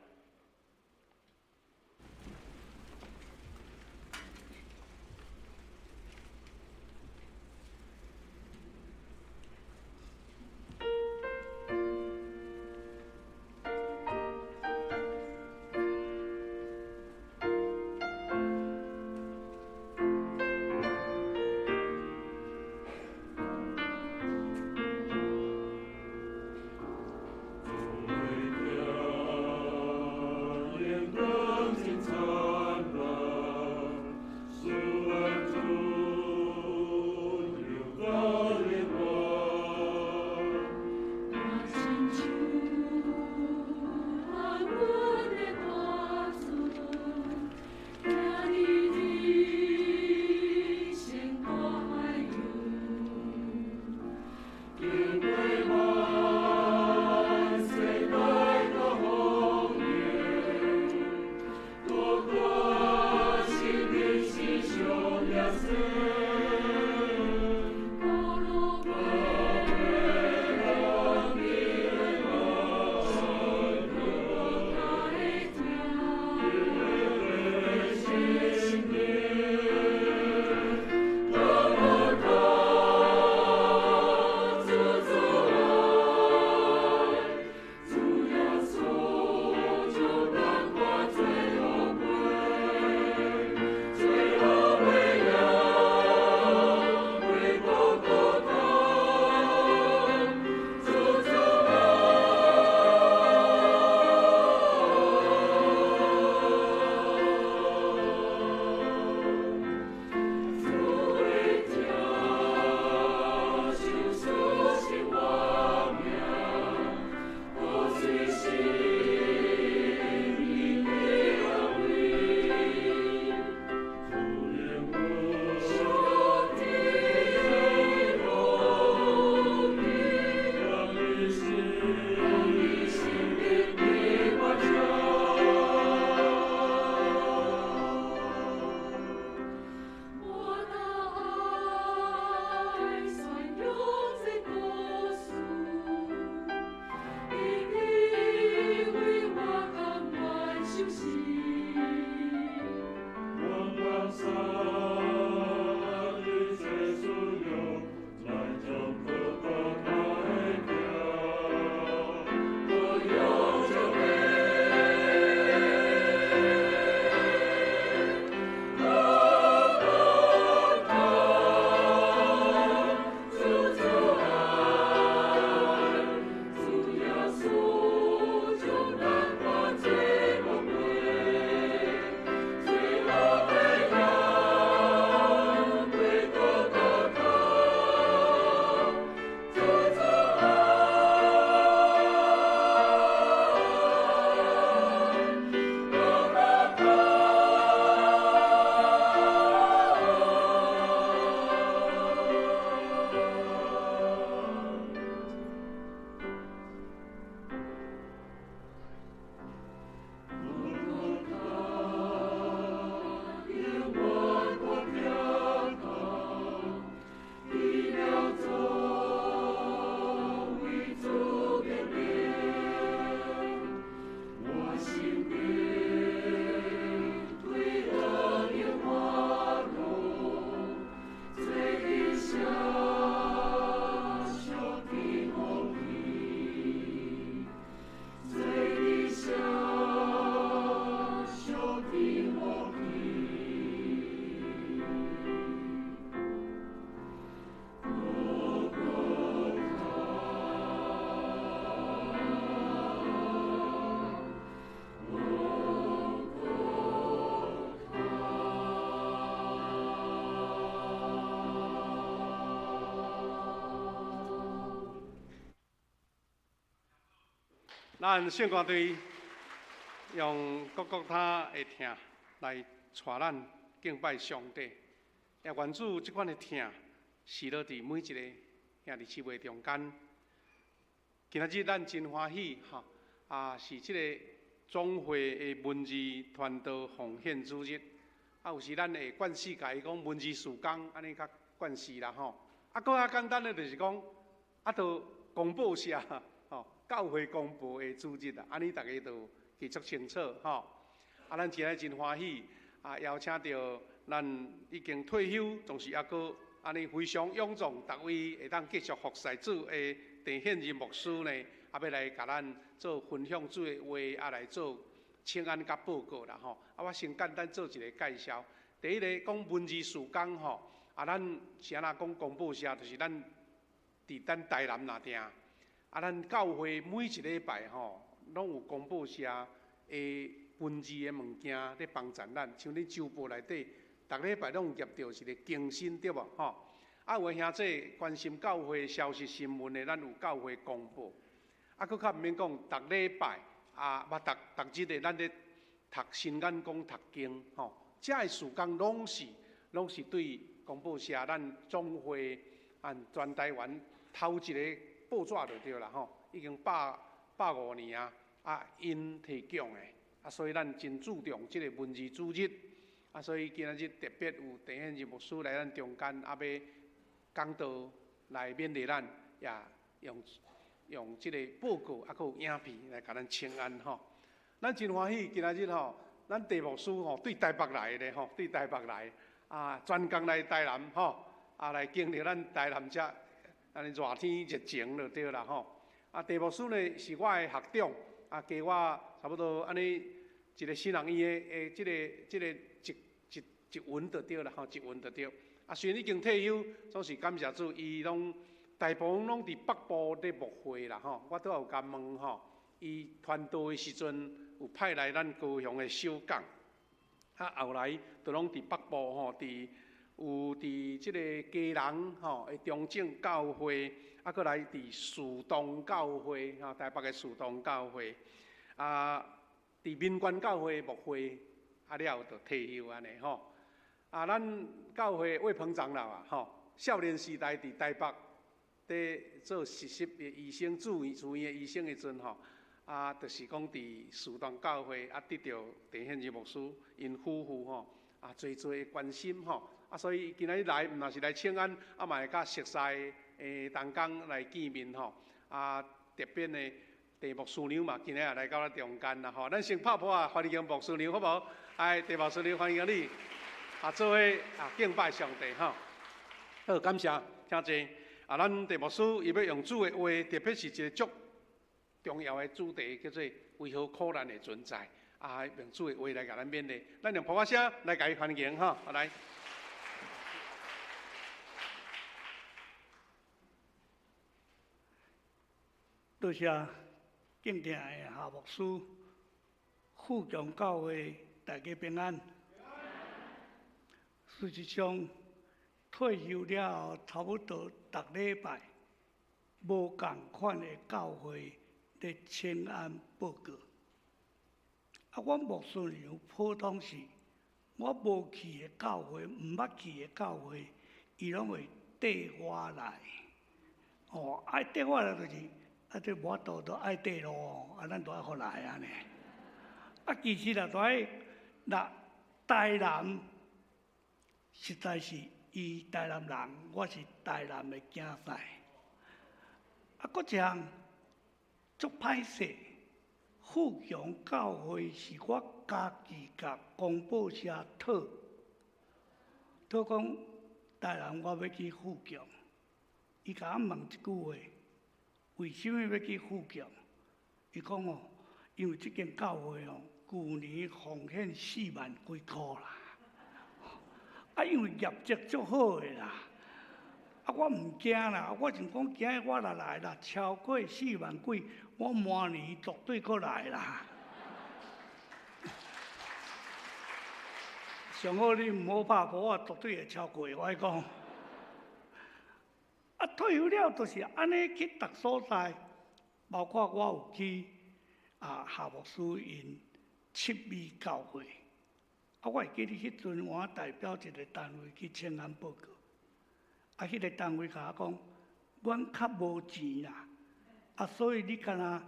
經過萬世代的風雨，咱聖歌隊用各各他的疼來帶咱敬拜上帝，也願主這款的疼是落佇每一个兄弟姊妹中間。今仔日咱真歡喜，吼啊，是這個總會的文字傳道奉獻主日。啊，有時咱會慣勢共伊講文字事工，按呢較慣勢啦吼。啊，閣較簡單的就是講，啊，著公報社吼，教會公報的主日啊，按呢逐家就記足清楚吼。啊，咱今日真歡喜，啊，邀請著咱已經退休，總是猶閣按呢非常踴躍，逐位會當繼續服侍主的鄭憲仁牧師呢，啊，欲來共咱做分享主的話，啊，來做請安佮報告啦吼。啊，我先簡單做一個介紹。第一个講文字事工吼，啊，咱是按怎講公報社，就是咱佇咱台南若定，啊，咱教會每一禮拜吼，攏有公報社的文字的物件咧幫助咱，像恁週報內底，逐禮拜攏有夾著一个更新對無吼？啊，有的兄弟關心教會消息新聞的，咱有教會公報。啊，閣較毋免講，逐禮拜啊，嘛逐逐日的，咱咧讀新眼光讀經吼，這个事工攏是對公報社咱總會按全台灣頭一个報紙就對啦吼，已經150年啊，啊，𪜶提供的，啊，所以咱真注重這个文字主日，啊，所以今仔日特別有鄭憲仁牧師來咱中間，啊，欲講道來勉勵咱，也用這个報告，啊，閣有影片來共咱請安吼。咱真歡喜今仔日吼，咱鄭牧師吼對台北來的吼，對台北來，啊，專工來台南吼，啊，來經歷咱台南遮，按呢熱天熱情就對啦吼。啊，鄭牧師呢是我的學長，啊，加我差不多按呢一個新人院的這個一雲就對啦吼，一雲就對。啊，雖然已經退休，總是感謝主，伊攏大部分攏佇北部咧牧會啦吼。我拄仔有共問吼，伊傳道的時陣有派來咱高雄的小港，啊，後來就攏佇北部吼，佇有佇這个基隆吼的中正教會，啊，閣來佇樹東教會吼，台北的樹東教會，啊，佇民權教會牧會，啊了後就退休按呢吼。啊，咱教會魏鵬長老啊，吼，少年時代佇台北佇做實習的醫生，住院的醫生的陣吼，啊，就是講佇樹東教會啊，得著鄭憲仁牧師𪜶夫婦吼，啊，濟濟的關心吼，啊，所以今仔日來毋若是來請安，啊，嘛會佮熟似的同工來見面吼，啊，特別呢，鄭牧師娘嘛，今仔日也來到咱中間啦吼，咱先拍噗仔歡迎牧師娘好無？哎，鄭牧師娘歡迎你，啊，做伙啊敬拜上帝吼。好，感謝，請坐。啊，咱鄭牧師伊欲用主的話，特別是一個足重要的主題，叫做為何苦難會存在？啊，用主的話來共咱勉勵。咱用噗仔聲來共伊歡迎吼，來。多謝敬聽的夏牧師，富強教會大家平安。事實上，退休了後，差不多逐禮拜無仝款的教會咧請安報告。啊，阮牧師娘普通是，我無去的教會，毋捌去的教會，伊攏會綴我來。哦，愛綴我來就是，啊，這無法度都愛綴咯，啊，咱都愛予來按呢。啊，其實若蹛若台南，實在是伊台南人，我是台南的囝婿。啊，閣一項足歹勢，富強教會是我家己共公報社討，討講台南我欲去富強，伊共我問一句話：為啥物欲去富強？伊講哦，因為這間教會哦，舊年奉獻4萬幾箍啦。啊，因為業績足好的啦，啊，我毋驚啦，我想講今日我若來啦，超過4萬幾，我明年絕對閣來啦。上好你毋好拍噗，我絕對會超過，我講。啊，退休了就是按呢去逐所在，包括我有去啊，夏牧师𪜶七美教会。啊，我会记得彼阵我代表一个单位去请安报告，啊，彼个单位共我讲，阮较无钱啦，啊，所以你敢若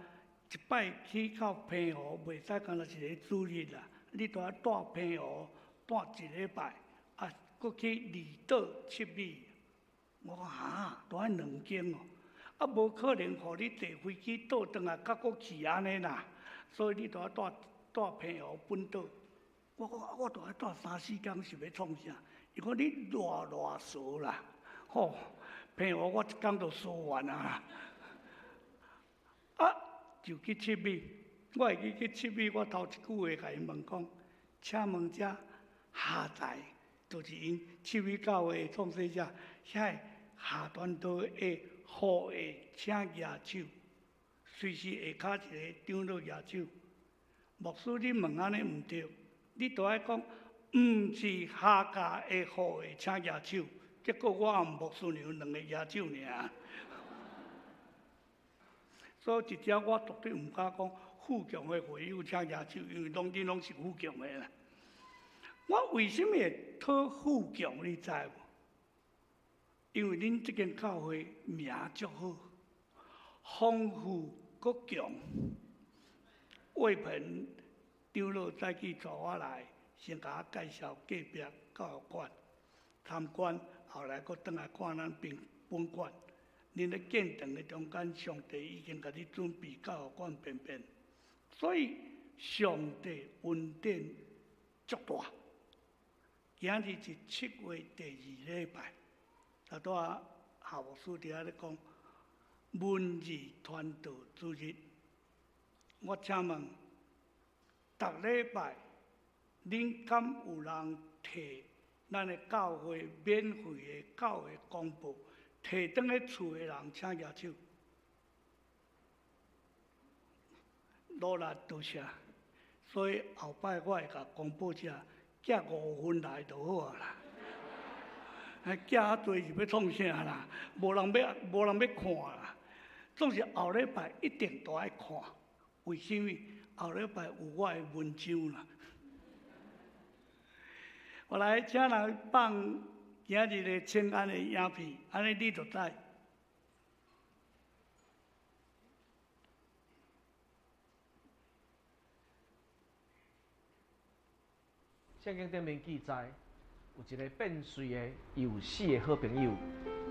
一摆去到澎湖，袂使干焦一个主日啦，你著爱蹛澎湖蹛一礼拜，啊，阁去离岛七美。我讲哈，著爱两间哦，啊，无可能予你坐飞机倒转来，阁阁去按呢啦，所以你著爱蹛蹛澎湖本岛。我讲我著爱蹛三四工是欲创啥？伊讲你偌偌趖啦，吼，澎湖我一工就趖完啊。啊，就去七美，我会记去七美，我头一句话共𪜶问讲，请问遮下载，就是𪜶七美教会的创始者，遐个下传道的后裔，请举手，随时下跤一个长老举手。牧师，你问按呢毋对，你著爱讲，毋是夏家的后裔，请举手。结果我和牧师娘两个举手尔。所以一只我绝对毋敢讲富强的会友请举手，因为拢恁拢是富强的啦。我为啥物会讨富强？你知无？因为恁这间教会名足好，丰富阁强。魏鹏长老早起带我来，先共我介绍隔壁教育馆参观，后来阁转来看咱本馆。恁咧建堂的中间，上帝已经共你准备教育馆便便，所以上帝恩典足大。今日是7月第二礼拜，拄仔夏牧师伫遐咧讲文字传道主日。我请问，逐礼拜恁敢有人提咱的教会免费的教会公报，提转去厝的人，请举手。努力多谢。所以后摆我会共公报者寄5份来就好啊啦。寄遐济是欲创啥啦？无人欲看啦。总是后礼拜一定都爱看。为啥物？后礼拜有我的文章啦。我来请人放今日的请安的影片，按呢你就知。圣经顶面记载，有一个变税的，伊有4个好朋友，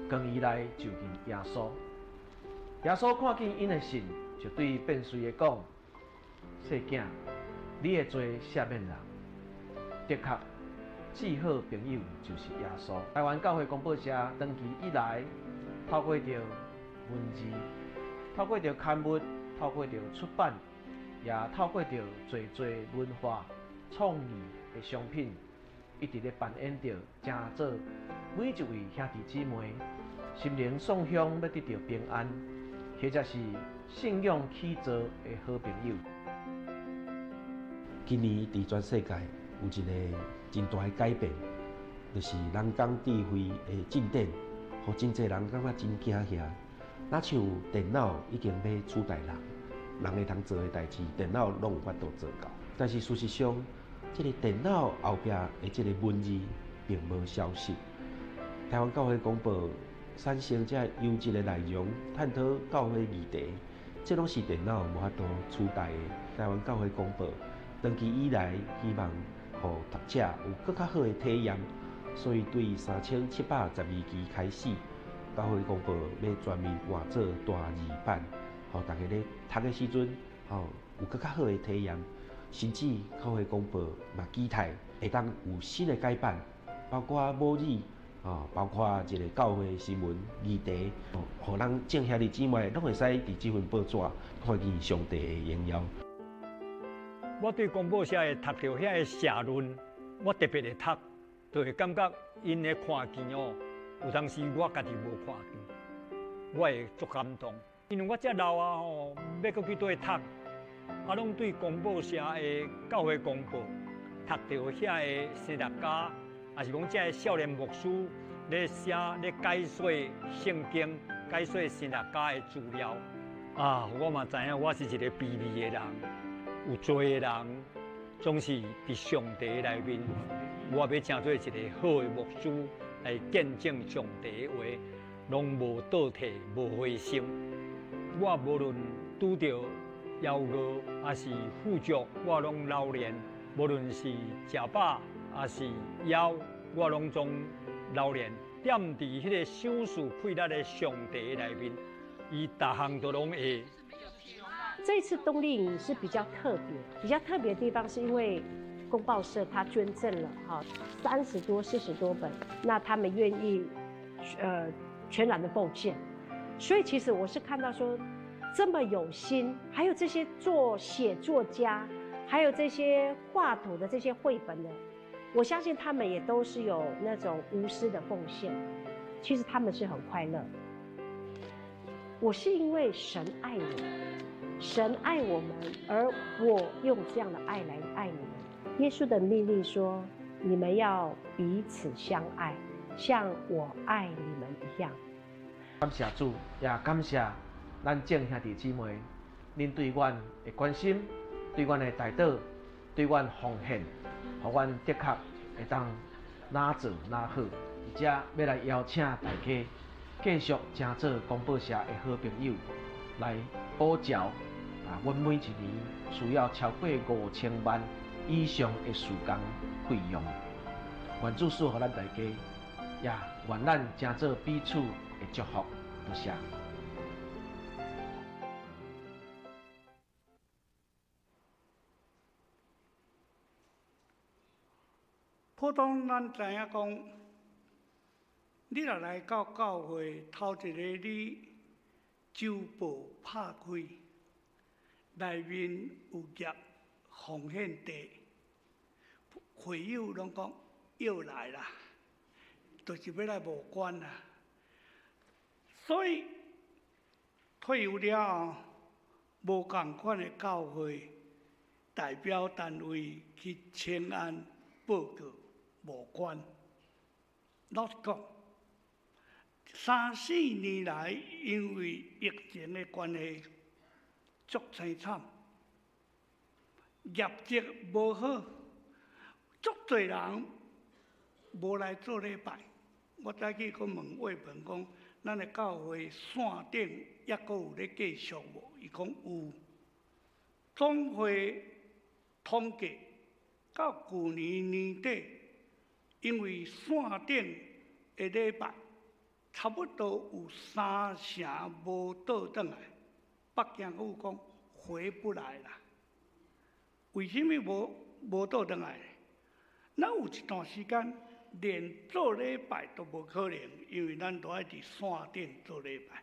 跟伊来就近耶稣。耶稣看见𪜶的信，就对变税的讲：细囝，你的罪赦免啦。的确，至好朋友就是耶稣。台湾教会公报社长期以来，透过著文字，透过著刊物，透过著出版，也透过著济济文化创意的商品，一直咧扮演著成做每一位兄弟姊妹心灵送向欲得著平安，或者是信仰起造的好朋友。今年伫全世界有一个真大的改变，就是人工智慧的进展，予真济人感觉真惊吓。若像电脑已经欲取代人，人会通做的代志，电脑拢有法度做到。但是事实上，这个电脑后壁的这个文字并无消失。台湾教会公报产生这优质的内容，探讨教会议题，这拢是电脑无法度取代的。台湾教会公报长期以来，希望予读者有阁较好的体验，所以对3712期开始，教会公报欲全面换做大字版，予大家咧读的时阵，吼有阁较好的体验。甚至教会公报嘛期待会当有新的改版，包括母语，包括一个教会新闻议题，予咱众兄弟姊妹拢会使伫这份报纸看见上帝的荣耀。我对公报社会读著遐个社论，我特别会读，就会感觉𪜶的看见哦，有当时我家己无看见，我会足感动，因为我遮老啊吼，欲阁去佗读，啊，拢对公报社的教会公报读著遐个神学家，也是讲遮个少年牧师咧写咧解说圣经、解说神学家的资料，啊，我嘛知影我是一个卑微的人，有罪的人，总是伫上帝内面，我欲成做一个好的牧师来见证上帝的话，拢无倒退，无灰心。我无论拄著枵饿，抑是富足，我拢老练；无论是食饱，抑是枵，我拢总老练。踮伫彼个赏赐气力的上帝内面，伊逐项都拢会。这次冬令营是比较特别，比较特别的地方是因为公报社他捐赠了30多、40多本，那他们愿意全然的奉献，所以其实我是看到说这么有心，还有这些做写作家，还有这些画图的这些绘本的。我相信他们也都是有那种无私的奉献，其实他们是很快乐。我是因为神爱我，神爱我们，而我用这样的爱来爱你们。耶稣的命令说：“你们要彼此相爱，像我爱你们一样。” 感谢主，也感谢咱众兄弟姊妹，恁对阮的关心，对阮的代祷，对阮奉献。予阮的确会当哪做哪好，而且欲来邀请大家继续成做公报社的好朋友，来补助啊！阮每一年需要超过5000万以上的事工费用。愿主赐予咱大家，也愿咱成做彼此的祝福。多谢。普通咱知影讲，你若来到教会，头一个你周报拍开，内面有夹奉献袋，会友拢讲又来啦，就是欲来募捐啦。所以退休了后，无仝款的教会代表单位去请安报告。无关。老实讲，三四年来，因为疫情的关系，足凄惨，业绩无好，足济人无来做礼拜。我早起阁问魏鹏讲，咱的教会线顶犹阁有咧继续无？伊讲有。总会统计到旧年年底。因为线顶的礼拜差不多有30%无倒转来，北京阁有讲回不来啦。为什么无倒转来？咱有一段时间连做礼拜都无可能，因为咱都爱伫线顶做礼拜。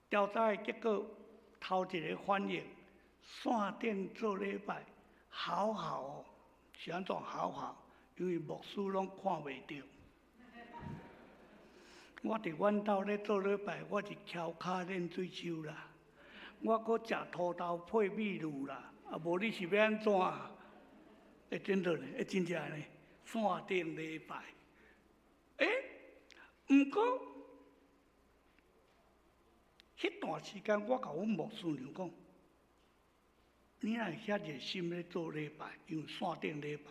调查的结果，头一个反应，线顶做礼拜好好哦。是按怎好好？因为牧师拢看袂著。我伫阮兜咧做礼拜，我是翘跤练水手啦，我阁食土豆配米露啦，啊无你是欲按怎？会真的呢？会真正呢？线顶礼拜，毋过，彼段时间我共阮牧师娘讲。你若会遐热心咧做礼拜，因为线顶礼拜，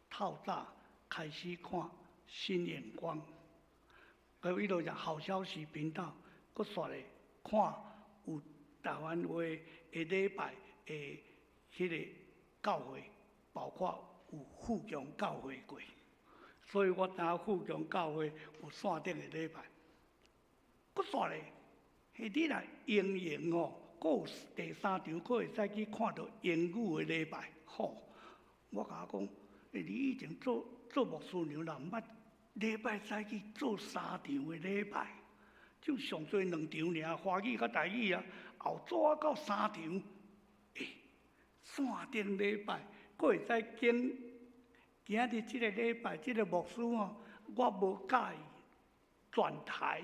透早开始看新眼光，佮伊落只好消息频道，阁煞咧看有台湾话的礼拜的彼个教会，包括有富强教会过，所以我知影富强教会有线顶的礼拜，阁煞咧，彼你若英英哦。阁有第三场，阁会使去看著英语的礼拜，吼！我共伊讲，你以前做牧师娘，若毋捌礼拜早起做三场的礼拜，就上济两场尔，华语佮台语啊，后做啊到三场，线顶礼拜，阁会使拣今仔日这个礼拜，这个牧师吼，我无佮意转台，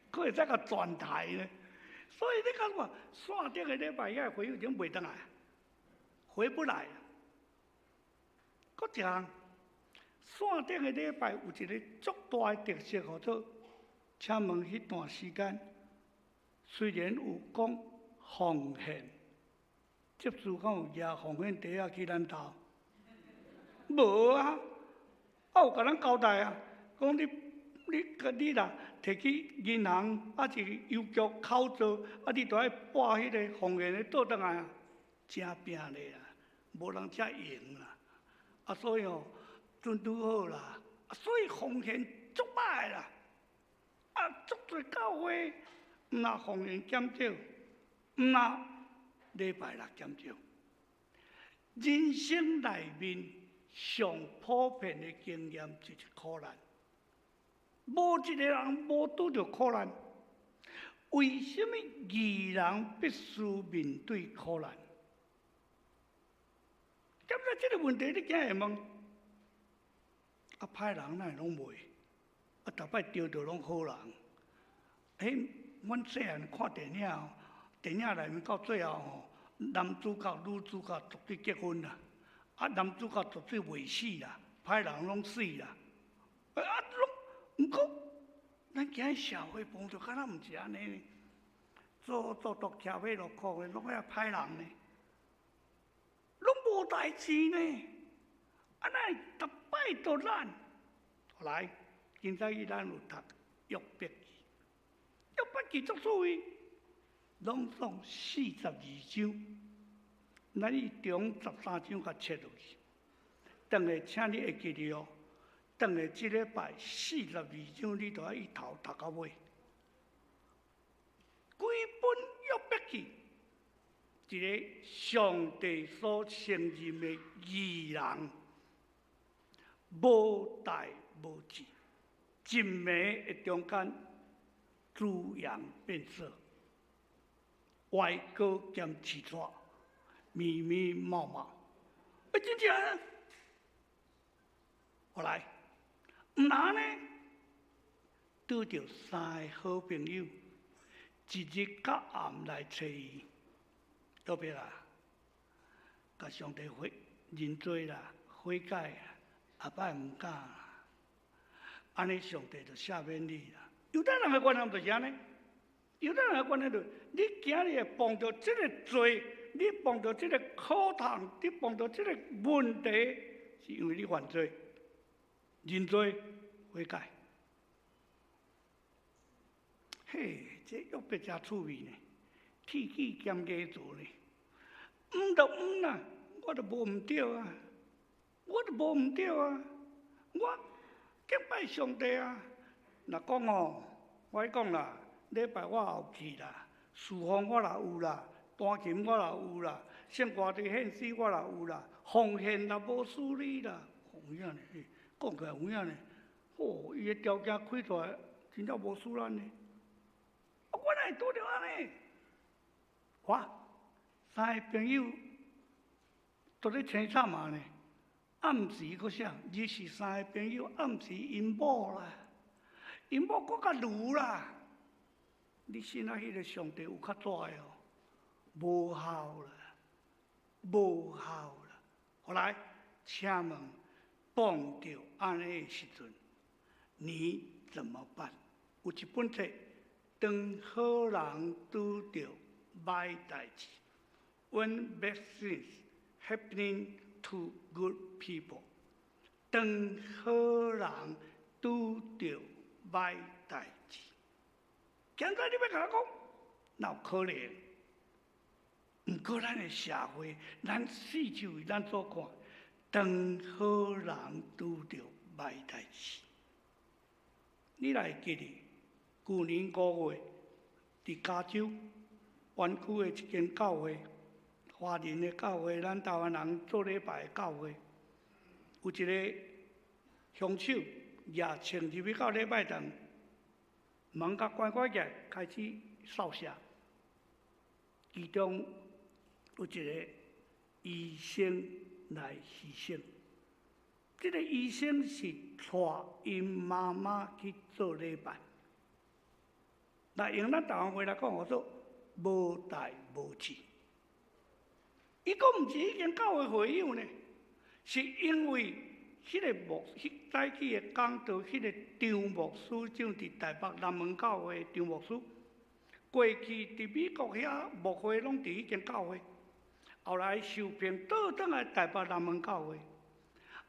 阁会使共转台呢。所以你讲话线顶的礼拜，遐个会友就袂转来，回不来。阁一项，线顶的礼拜有一个足大的特色，叫做請問彼段時間，雖然有講奉獻，執事敢有舉奉獻袋仔去咱兜？無啊！啊有共咱交代啊，講你若提去銀行抑是郵局口座，啊你著愛撥彼个奉獻的倒轉來啊，誠拚咧啦，無人遮閒啦。啊所以吼，陣拄好啦，啊所以奉獻足歹啦。啊足濟教會，毋若奉獻減少，毋若禮拜六減少。人生內面上普遍的經驗就是苦難，無一個人無拄著苦難。為什麼義人必須面對苦難？感覺這個問題你敢會問？啊，歹人哪會攏袂？啊，逐擺著著攏好人。彼阮細漢看電影哦，電影內面到最後吼，男主角、女主角絕對結婚啦，啊，男主角絕對袂死啦，歹人攏死啦。啊，攏毋過，咱今日社會碰著敢若毋是按呢呢？做做毒騎馬落苦的，攏遐歹人呢，攏無代誌呢。啊，哪會逐擺都咱？來，今早起咱有讀約伯記，約伯記足趣味，攏總42章，咱伊中13章共切落去。等下請你會記得哦，等下這禮拜四十二章，你都愛一頭讀到尾。規本約伯記，一个上帝所承認的義人，無代無誌，一暝的中間，豬羊變色，歪哥兼刺蛇，密密麻麻，欸，真正？後來，毋若呢？拄著三个好朋友，一日到暗來揣伊，特別啊，共上帝悔認罪啦，悔改啊，後擺毋敢啦，按呢上帝就赦免你啦。猶太人的觀念就是按呢，猶太人的觀念就是，你今日會碰著這个罪，你碰著這个苦痛，你碰著這个問題，是因為你犯罪，認罪悔改。嘿，這約伯誠趣味呢，鐵齒兼牙槽呢。毋就毋啦，我就無毋對啊，我就無毋對啊，我敬拜上帝啊。若講哦，我講啦，禮拜我也有去啦，事奉我也有啦，彈琴我也有啦，聖歌隊獻詩我也有啦，奉獻也無輸你啦。有影呢？講起來有影呢？吼，伊的條件開出來，真正無輸咱呢。我哪會拄著按呢？哇！三个朋友都咧凄慘啊呢。暗時閣啥？日是三个朋友暗時𪜶某啦，𪜶某閣較愚啦。你信啊？彼个上帝有較大的哦？無效啦，無效啦。後來，請問碰著按呢的時陣，你怎麼辦？有一本冊，當好人拄著歹代誌，When bad things happening to good people，當好人拄著歹代誌，現在你欲共我講，哪有可能？毋過咱的社會，咱四周圍咱所看，當好人拄著歹代誌，你來記得，舊年5月，佇加州灣區的一間教會，華人的教會，咱台灣人做禮拜的教會，有一個兇手舉槍入去到禮拜堂，門共關關起來，開始掃射，其中有一個醫生來犧牲。這個醫生是帶𪜶媽媽去做禮拜。那用咱台灣話來講，叫做無代無誌。伊閣毋是彼間教會會友呢，是因為彼个牧，彼早起的讲道，彼个张牧师长伫台北南门教会张牧师，过去伫美国遐牧会拢伫彼间教会，后来受聘倒转来台北南门教会。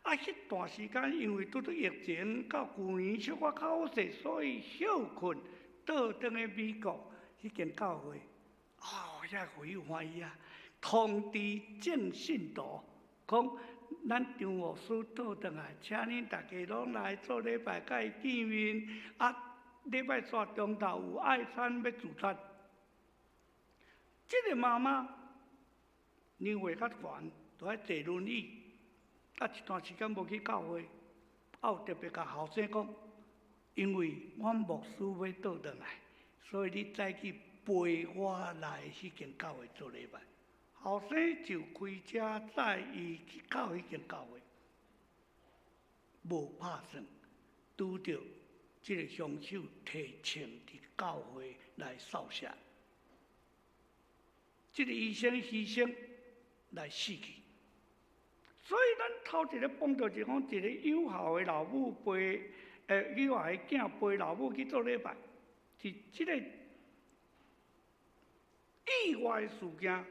啊，彼段时间因为拄拄疫情到旧年小可较好势，所以歇困倒转去美国彼间教会。哦，遐会友欢喜啊，通知众信徒讲，咱张牧师倒转来，请恁大家拢来做礼拜，佮伊见面。啊，礼拜三中昼有爱餐欲聚餐。这个妈妈年岁较悬，就爱坐轮椅，啊，一段时间无去教会，啊，有特别共后生讲，因为阮牧师欲倒转来，所以你早起陪我来彼间教会做礼拜。后生就开车载伊去到彼间教会，无拍算，拄著这个凶手提枪伫教会来扫射，这个医生牺牲来死去。所以咱头一个碰著就讲，一个有孝的老母陪，有孝的囝陪老母去做礼拜，是这个意外事件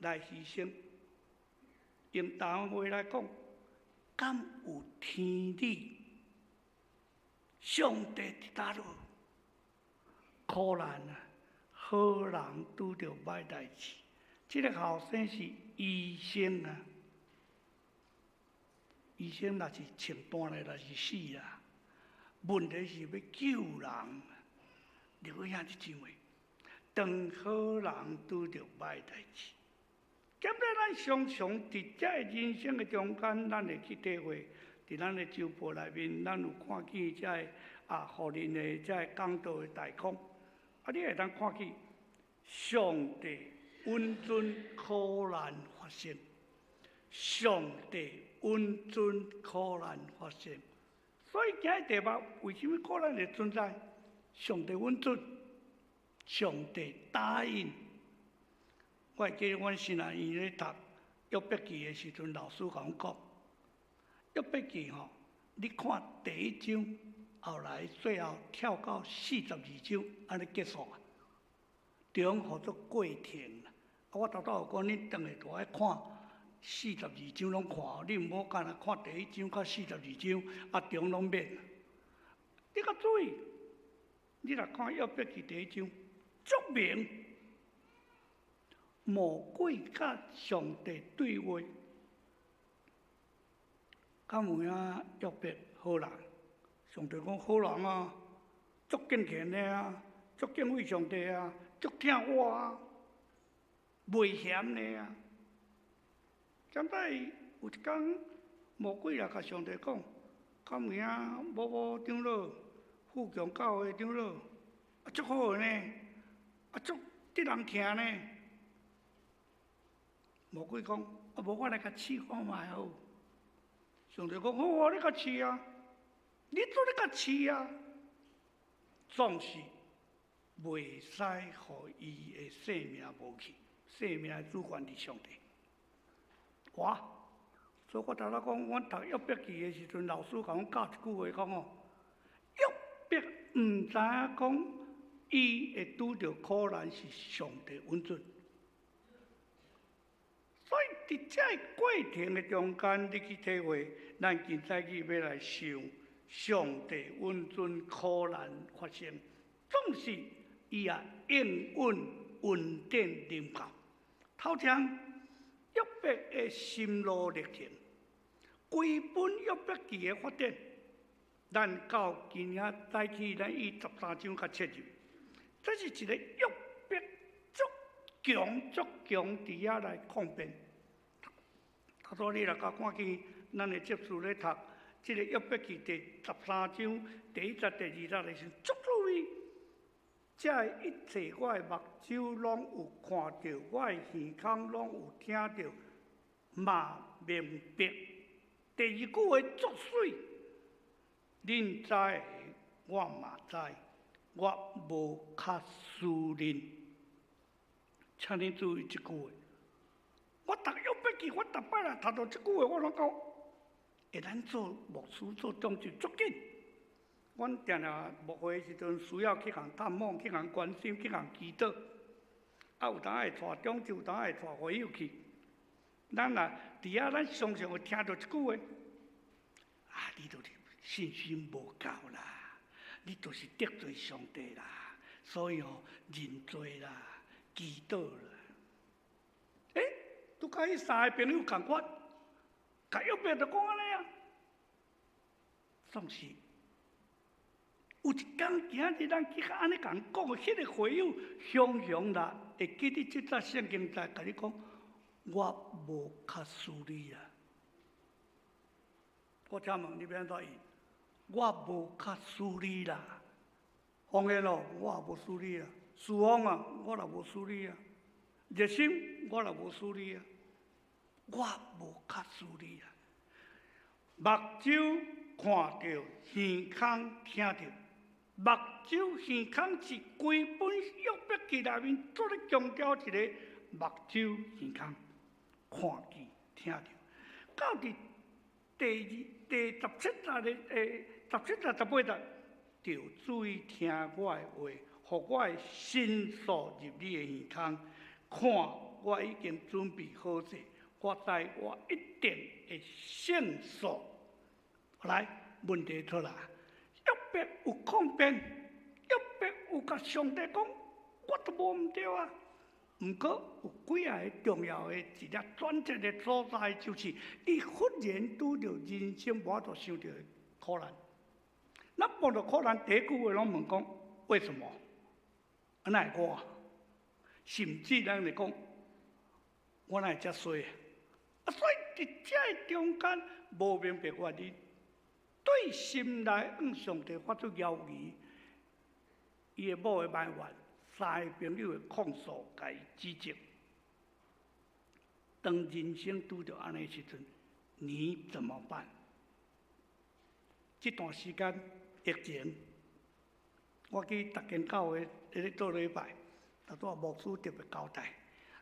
来牺牲。用台湾话来讲，敢有天理？上帝伫佗落？苦难啊，好人拄著歹代志。这个后生是医生啊，医生若是穿断来，若是死啊。问题是欲救人。各位兄弟姊妹，当好人拄著歹代志，咁咧，咱常常伫这人生的中间，咱会去体会，伫咱的周报内面，咱有看见这个啊，予恁的这个讲道的大纲，啊，你会当看见上帝允准苦难发生，上帝允准苦难发生，所以今日题目为什么苦难会存在？上帝允准，上帝答应。我会记得阮神学院咧读约伯记的时阵，老师共阮讲，约伯记吼，你看第一章，后来最后跳到42章，按呢结束啊，中号做过程啦。啊，我头拄有讲，你转来就爱看四十二章拢看，你毋好干焦看第一章到四十二章，啊中拢免。你较注意，你若看约伯记第一章，足明。魔鬼佮上帝对话，敢有影约伯好人？上帝讲好人啊，足敬虔的啊，足敬畏上帝啊，足疼我啊，袂嫌的啊。敢摆有一工，魔鬼来共上帝讲，敢有影某某长老、富强教会长老，啊足好的呢，啊足得人疼呢。魔鬼讲，啊无我来共试看觅好。上帝讲好啊，你共试啊，你做你共试啊，总是袂使予伊的性命无去，性命的主权伫上帝。哇！所以我头拄讲，阮读约伯记的时阵，老师共阮教一句话，讲哦，约伯毋知影讲，伊会拄著苦难是上帝允准。所以伫这个过程的中间，你去体会，咱今早起欲来想，上帝允准苦难发生，总是伊也应允恩典临到。头前约伯的心路历程，规本约伯记的发展，咱到今仔早起，咱以十三章较切入，这是一个约伯足强足强伫遐来抗辩。头拄你若共看见，咱的执事咧读这个约伯记第十三章第一节、第二节的时阵，足注意，这一切我的目睭拢有看著，我的耳孔拢有听著，嘛明白。第二句话足媠，恁知的我嘛知，我无较输恁，请恁注意这句话。我读约伯记，我逐摆来读到这句话，我拢讲会咱做牧师做长执足紧。阮定定牧会的时阵，需要去共探访、去共关心、去共祈祷。啊，有当会带长执，有当会带会友去。咱若伫遐，咱常常会听著一句话：啊，你就是信心无够啦，你就是得罪上帝啦，所以吼认罪啦，祈祷啦。欸，拄佮彼三个朋友仝款，共约伯就讲按呢啊，总是有一工今仔日咱去共按呢共讲，彼个会友雄雄啦，会记得这节圣经在共你讲，我无較输你啊。我请问你欲按怎应？我无較输你啦。方言咯，我也无输你啊。思芳啊，我也无输你啊。热心，我也无输你啊。我无較输你啊。目睭看著，耳孔聽著。目睭耳孔是規本約伯記內面做咧強調一个目睭耳孔看見聽著。到佇第二第十七節的十七節十八節，著注意聽我的話，予我的申訴入你的耳孔，看我已經準備好勢，我知我一定會勝訴。來，問題出來，約伯有抗辯，約伯有共上帝講，我都無毋對啊。毋過有幾仔个重要的一个轉折的所在，就是伊忽然拄著人生無法度想著的苦難。咱碰著苦難，第一句話攏問講為什麼？啊，哪會我？甚至咱會講，我哪會遮衰？啊，所以佇這个中間無明白原因，對心內向上帝發出猶疑，伊的某的埋怨，三个朋友的控訴，共伊指責。當人生拄著按呢時陣，你怎麼辦？這段時間疫情，我去逐間教會咧做禮拜，拄拄牧師特別交代，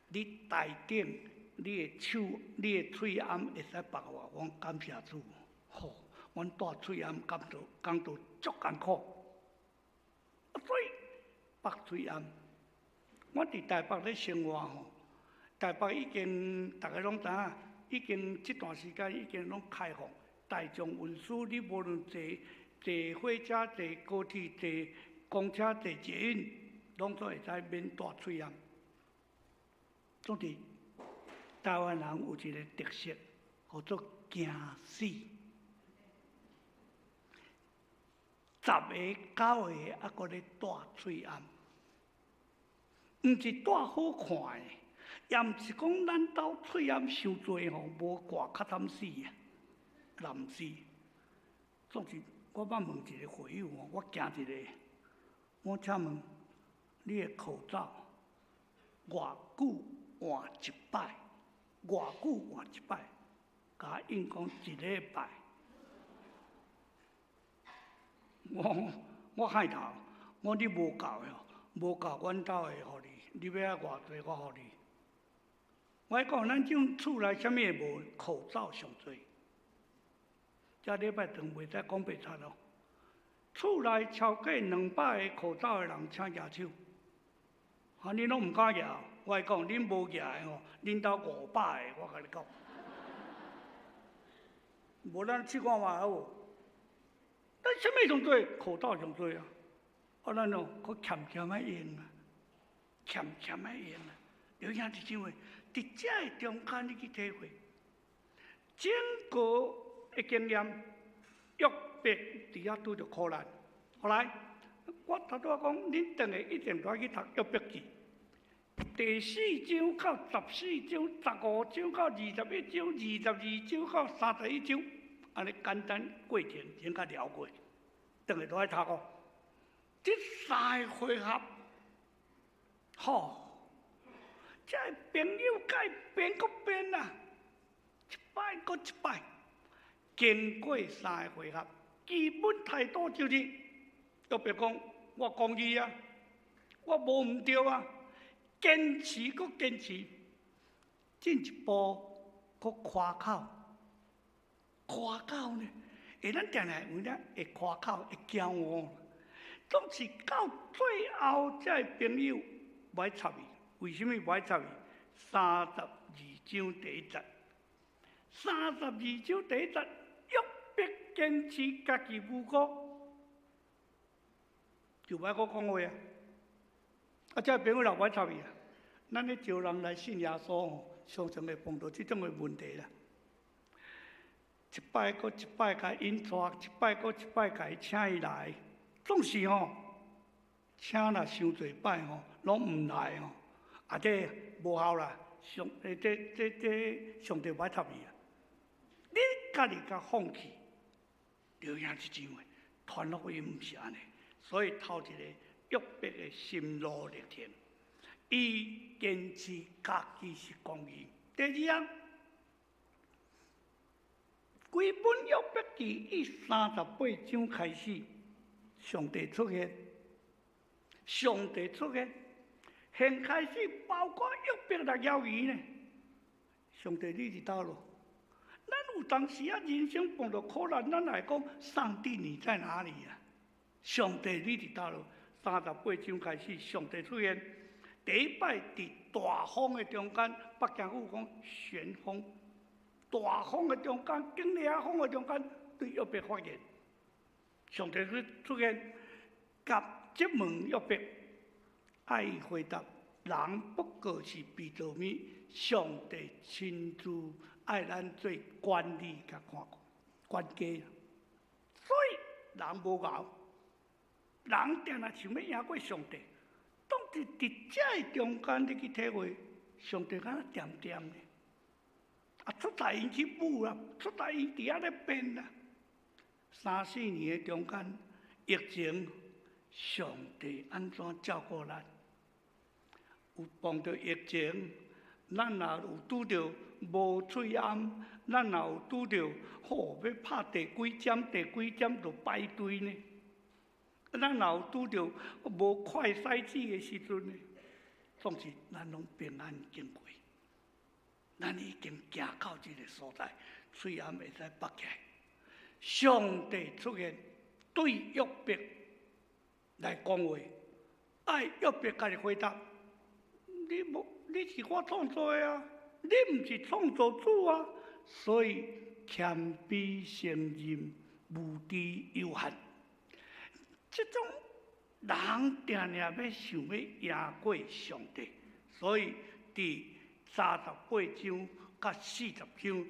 你台頂你的手、你的喙罨會使縛我，我講感謝主，吼，阮戴喙罨感到感到足艱苦，啊，所以縛喙罨。我佇台北咧生活吼，台北已經逐个攏知影，已經這段時間已經攏開放，大眾運輸你無論坐坐火車、坐高鐵、坐公車、坐捷運，攏總會使免戴喙罨。總之，台灣人有一個特色，叫做驚死。十个九个猶閣咧戴喙罨，毋是戴好看的，也毋是講咱兜喙罨傷濟吼，無掛較慘死啊，也毋是。總之，我捌問一個會友吼，我驚一個，我請問你的口罩偌久換一擺？偌久換一擺？共我應講一禮拜。我我害頭，我你無夠的，無夠，阮兜會予你，你欲愛偌濟，我予你。我講咱這種厝內啥物會無，口罩上濟。這禮拜堂袂使講白賊咯。厝內超過200个口罩的人，請舉手。啊，恁攏毋敢舉，我講恁無舉的吼，恁兜500个，我共你講。無咱試看覓好無？咱啥物上濟？口罩上濟啊！啊，咱哦，閣儉儉仔用啊，儉儉仔用啊。有兄弟姊妹，佇這个中間，你去體會，整個的經驗，約伯佇遐拄著苦難。後來，我頭拄仔講，恁轉去一定愛去讀約伯記，第四章到14章，15章到21章，22章到31章。按呢簡單過程先較了解，轉去都愛讀哦。這三个回合，吼，這个朋友共伊辯閣辯啊，一擺閣一擺，經過三个回合，基本態度就是，約伯講我講義啊，我無毋對啊，堅持閣堅持，進一步閣誇口。誇口呢？會咱定定有影會誇口，會驕傲。總是到最後，這个朋友無愛插伊。為啥物無愛插伊？三十二章第一節，三十二章第一節，約伯堅持家己無辜，就無愛閣講話啊！啊，這个朋友若無愛插伊啊，咱咧招人來信耶穌吼，常常會碰著這種的問題啦。一擺閣一擺共伊引帶，一擺閣一擺共伊請伊來，總是吼，請若傷濟擺吼，攏毋來吼，啊這無效啦，上欸這這這上帝無愛插伊啊！你家己共放棄，著影這種的，傳福音毋是按呢，所以頭一个約伯的心路歷程，伊堅持家己是公義。第二項，規本約伯記以三十八章開始，上帝出現，上帝出現，先開始包括約伯來枵魚呢。上帝你佇佗落？咱有當時啊，人生碰著苦難，咱來講，上帝你在哪裡啊？上帝你佇佗落？三十八章開始，上帝出現，第一擺佇大風的中間，北京語講旋風。大風的中間，經歷啊風的中間，對約伯發言。上帝出出現，共質問約伯，愛伊回答：人不過是被造物，上帝親自愛咱做管理佮看顧管家。所以人無𠢕，人定定想欲贏過上帝。當佇佇這个中間，你去體會，上帝敢若恬恬呢。啊，出在𪜶去舞啦，出在𪜶佇遐咧變啦。三四年的中間，疫情，上帝按怎照顧咱？有碰著疫情，咱若有拄著無喙罨，咱若有拄著吼欲拍第幾針、第幾針就排隊呢？咱若有拄著無快篩紙的時陣呢？總是咱攏平安經過。咱已經行到這个所在，喙罨會使縛起來。上帝出現對約伯來講話，愛約伯家己回答：你無，你是我創造的啊，你毋是創造主啊，所以謙卑承認無知有限。這種人定定欲想欲贏過上帝，所以佇三十八章佮四十章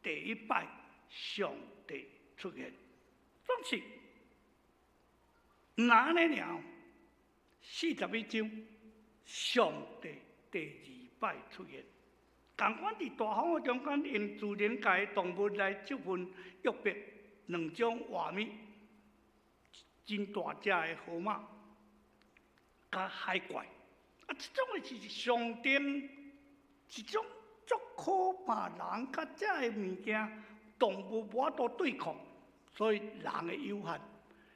第一擺上帝出現，總是毋若按呢爾，四十一章上帝第二擺出現，仝款佇大風的中間，用自然界的動物來質問約伯，兩種活物，真大隻的河馬，佮海怪，啊，這種的是象徵一種足可怕人佮這个物件動物無法度對抗，所以人的有限。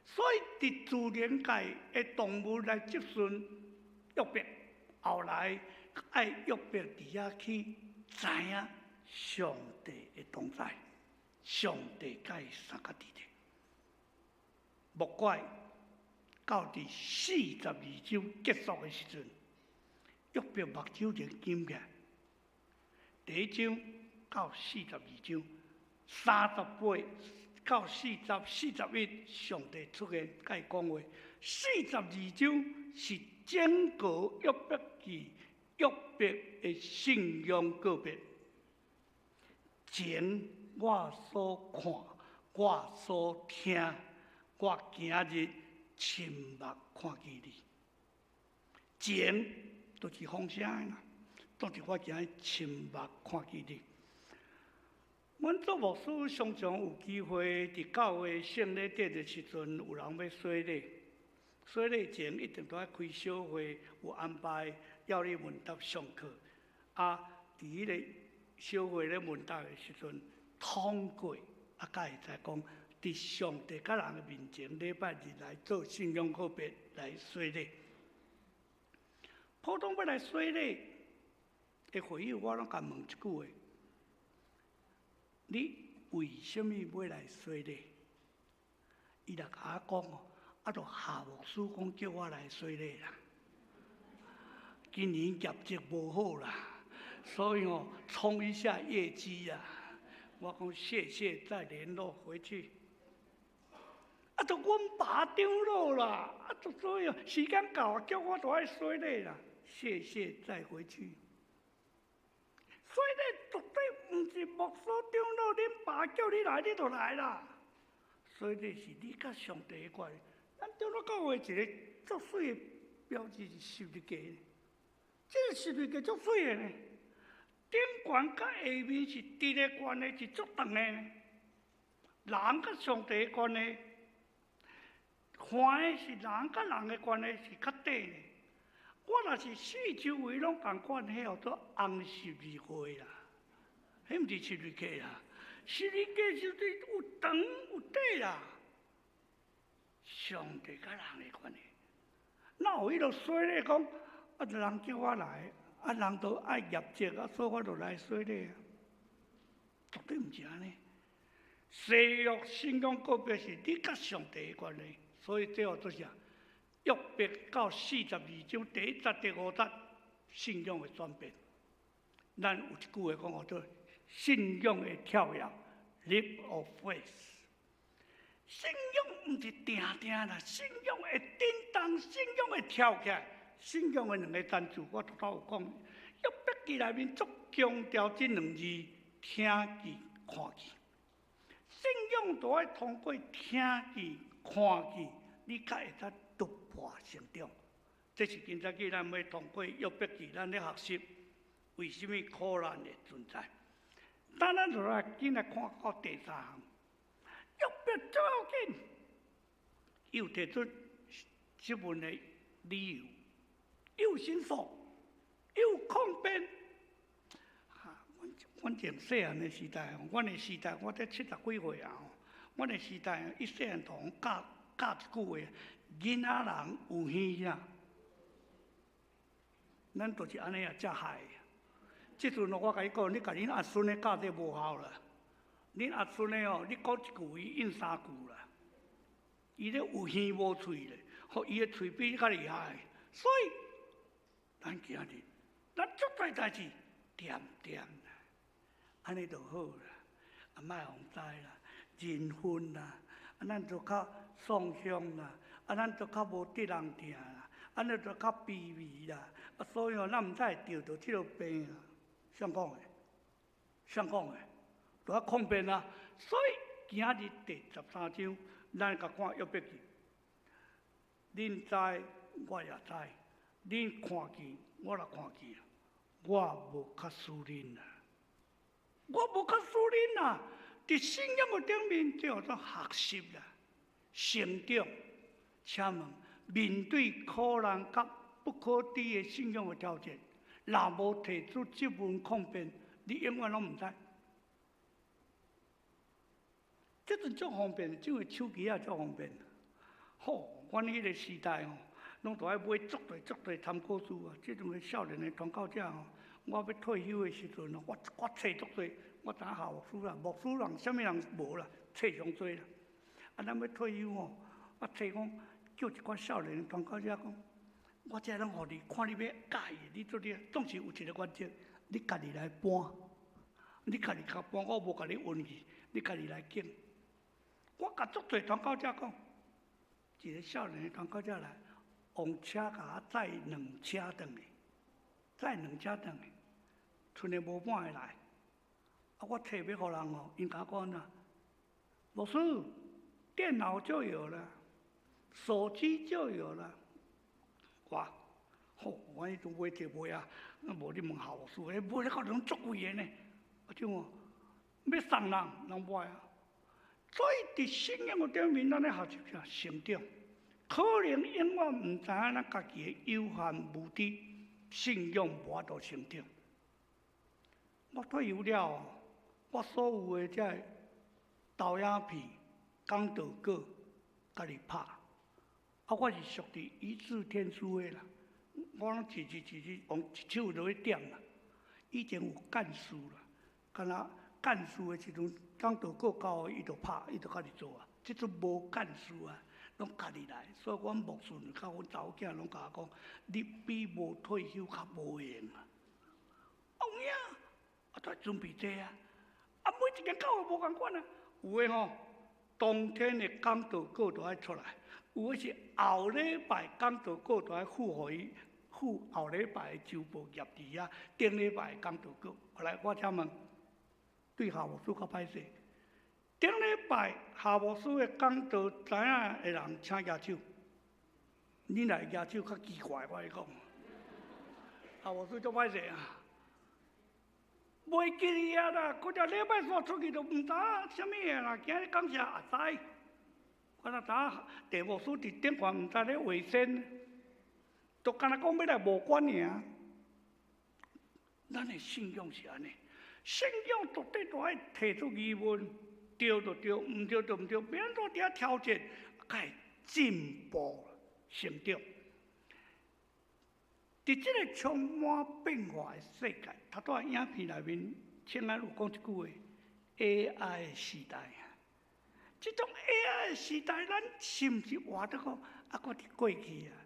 所以佇自然界的動物來質詢約伯，後來愛約伯佇遐去知影上帝的同在，上帝佮伊相佮佇咧。莫怪到佇四十二章結束的時陣，約伯目睭就金起來。第一章到四十二章，三十八到四十、四十一，上帝出現佮伊講話。四十二章是整個約伯記約伯的信仰告白。前我所看，我所聽，我今日親目看見你。前都是風聲的啦，都是我今日親目看見你。阮做牧師常常有機會佇教會聖禮典的時陣，有人欲洗禮，洗禮前一定都愛開小會，有安排要理問答上課。啊，佇彼个小會咧問答的時陣，通過啊，才會知講，佇上帝佮人的面前，禮拜日來做信仰告白來洗禮。普通欲來洗禮的會友，我攏共問一句話：你為啥物欲來洗禮？伊若共我講哦，啊，就夏牧師講叫我來洗禮啦。今年業績無好啦，所以哦，衝一下業績啦。我講謝謝，再聯絡回去。啊，就阮爸長老啦，啊，就所以時間到，叫我就愛洗禮啦。謝謝，再回去。洗禮絕對毋是牧師長老，恁爸叫你來，你就來啦。洗禮是你佮上帝的關係。咱長老教會一个足媠的標誌是十字架，這个十字架足媠的呢。頂懸佮下面是直的關係，是足長的呢。人佮上帝的關係，看的是人佮人的關係是較短的。我若是四周圍攏仝款，彼號做紅十字會啦，彼毋是十字架啦，十字架就是有長有短啦。上帝佮人的關係，哪有彼落洗禮講，啊，人叫我來，啊，人都愛業績，啊，所以我就來洗禮啊，絕對毋是按呢。誓約信仰告白是你佮上帝的關係，所以這號做啥？約伯到42章第一節、第五節，信仰的轉變。咱有一句話講號做信仰的跳躍，leap of faith。信仰毋是定定啦，信仰會振動，信仰會跳起來。信仰的兩个單詞，我拄仔有講。約伯記內面足強調這兩字：聽見、看見。信仰都愛通過聽見、看見，你才會當突破成長。這是今早起咱欲通過約伯記，咱咧學習為啥物苦難會存在。等咱就來緊來看到第三項，約伯最要緊，又提出質問的理由，又申訴，又抗辯。哈，阮前細漢的時代，阮的時代，我才七十幾歲啊。阮的時代，伊細漢就予教教一句話：囡仔人有耳啊。咱就是按呢啊，才害。這陣我共你講，你共恁阿孫的教這無效啦。恁阿孫的哦，你講一句，伊應三句啦。伊咧有耳無喙咧，予伊的喙比你較厲害。所以，咱今日，咱足濟代誌，恬恬啦，按呢就好啦。啊，莫予人知啦，人份啦，啊，咱就較送香啦，啊，咱就較無得人疼啦，按呢就較卑微啦。啊，所以哦，咱毋知會著著這个病啊。誰講的？誰講的？就愛抗辯啊！所以今日第13章，咱共看約伯記。恁知，我也知；恁看見，我也看見。我無較輸恁啊！我無較輸恁啊！佇信仰的頂面，這號做學習啦、成長。請問，面對苦難佮不可知的信仰的挑戰，若無提出質問抗辯，你永遠攏毋知。這陣足方便，這個手機仔足方便。吼，阮彼个時代吼，攏都愛買足濟足濟參考書啊。這陣个少年的傳教者吼，我欲退休的時陣吼，我冊足濟，我知影校牧師啦，牧師人啥物人無啦，冊上濟啦。啊，咱欲退休吼，我冊講叫一寡少年的傳教者講，我這攏予你，看你欲佮意，你做你總是有一个原則，你家己來搬，你家己共搬，我無共你運去，你家己來揀。我共足濟傳教者講，一个少年的傳教者來，用車共我載兩車轉去，載兩車轉去，賰个無半个來。啊，我冊欲予人哦，𪜶共我講按怎？牧師，電腦就有了，手機就有了。哇，好，我彼陣買冊買啊，無你問校牧師，彼買了到攏足貴的呢。啊，這哦，欲送人，人無愛啊。所以佇信仰的頂面，咱咧學習啥？成長。可能永遠毋知影咱家己的有限無知，信仰無法度成長。我退休了後，我所有的這个投影片、講道稿，家己拍。啊，我是屬佇一字天書的啦，我攏一字一字用一手落去點啦。以前有幹事啦，敢若干事的时阵，讲道稿交予伊就拍，伊就家己做啊。這陣無幹事啊，攏家己來。所以阮牧師佮阮查某囝攏共我講，你比無退休較無閒啊。有影，啊，都準備這啊。啊，每一間教會無仝款啊，有的吼，當天的講道稿都愛出來，有的是後禮拜講道稿都愛付予伊，付後禮拜的週報頁佇遐，頂禮拜的講道稿。後來我請問，對夏牧師較歹勢。頂禮拜夏牧師的講道，知影的人請舉手。你若會舉手較奇怪，我共你講。夏牧師足歹勢啊！袂記得啊啦，過一禮拜煞出去就毋知影啥物的啦。今日講啥也知，我若知影鄭牧師佇頂懸毋知咧畫線，就干焦講欲來無關爾。咱的信仰是按呢，信仰絕對都愛提出疑問，對就對，毋對就毋對，欲按怎佇遐挑戰，才會進步成長。佇這个充滿變化的世界，頭拄仔影片內面，請安有講一句話：AI 時代啊！這種 AI 時代，咱是毋是活得閣猶閣佇過去啊？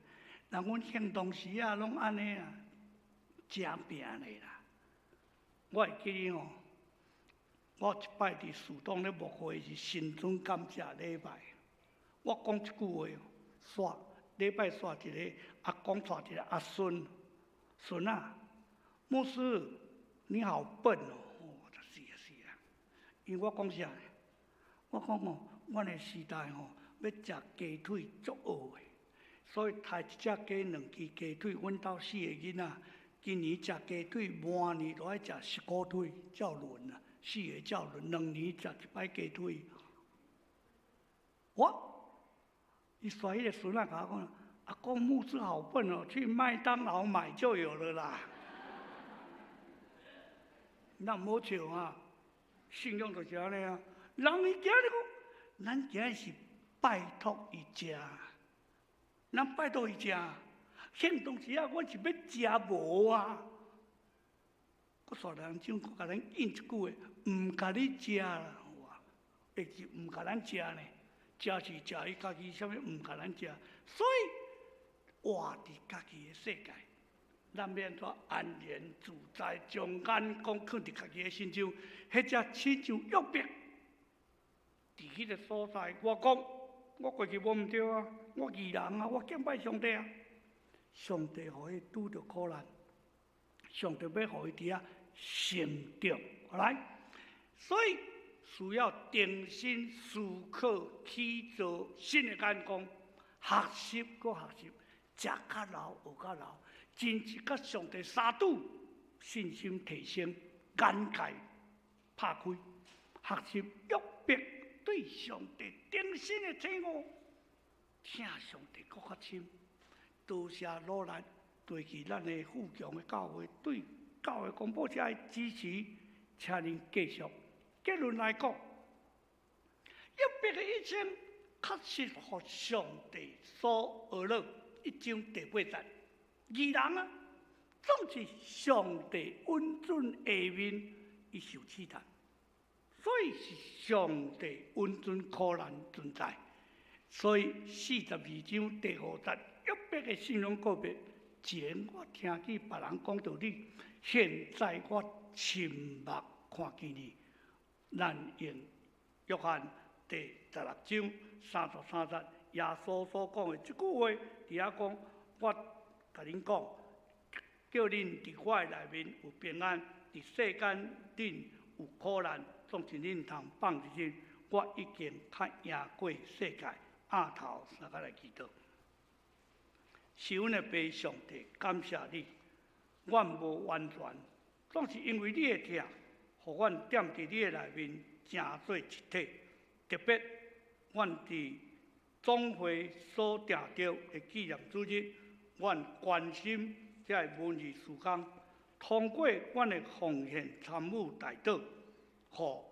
人阮興當時啊，攏按呢啊，誠拼的啦。我會記得吼，我一擺佇樹東咧牧會是新春感謝禮拜，我講一句話，煞禮拜煞一个阿公帶一个阿孫，孫啊，牧師你好笨哦！我說是啊是啊，因為我講啥？我講吼，阮的時代吼，欲食雞腿足僫的，所以刣一隻雞、兩支雞腿，阮兜四個囡仔，今年食雞腿，明年就愛食十箍腿，照輪啊，四個照輪，2年食一擺雞腿。我，伊煞彼个孫仔共我講，阿公牧師好笨哦，去麥當勞買就有了啦。咱毋好笑啊，信仰就是按呢啊。人伊今日講，咱今日是拜託伊食，咱拜託伊食。現當時啊，阮是欲食無啊。閣煞人種，閣共咱應一句話，毋共你食啦，哇！會是毋共咱食呢？食是食伊家己，啥物毋共咱食？所以活佇家己的世界，咱欲按怎安然自在，將眼光囥佇家己的身上，彼才親像約伯佇彼个所在，我講我過去無毋對啊，我義人啊，我敬拜上帝啊，上帝予伊拄著苦難，上帝欲予伊佇遐成長，來，所以需要重新思考，起造新的眼光，學習閣學習，食較老學較老，真是佮上帝相拄，信心提升，眼界拍開，學習約伯對上帝重新的體悟，疼上帝閣較深。多謝努力，對起咱的富強的教會，對教會廣播社的支持，請恁繼續。結論來講，約伯的一生確實予上帝所悅樂。一章第八節，義人啊，總是上帝允准下面，伊受試探，所以是上帝允准苦難存在。所以42章第五節，約伯的信仰告白，前我聽見別人講道理，現在我親目看見你。咱用約翰第16章33節，耶穌所講的這句話，佇遐講，我共恁講，叫恁佇我的內面有平安，佇世間恁有苦難，總是恁通放心，我已經較贏過世界。額頭三個來祈禱，是阮的父上帝，感謝你，阮無完全，總是因為你的疼，予阮踮佇你的內面成做一體。特別，阮佇總會所定著的紀念主日，阮關心這个文字事工，通過阮的奉獻參與代禱，予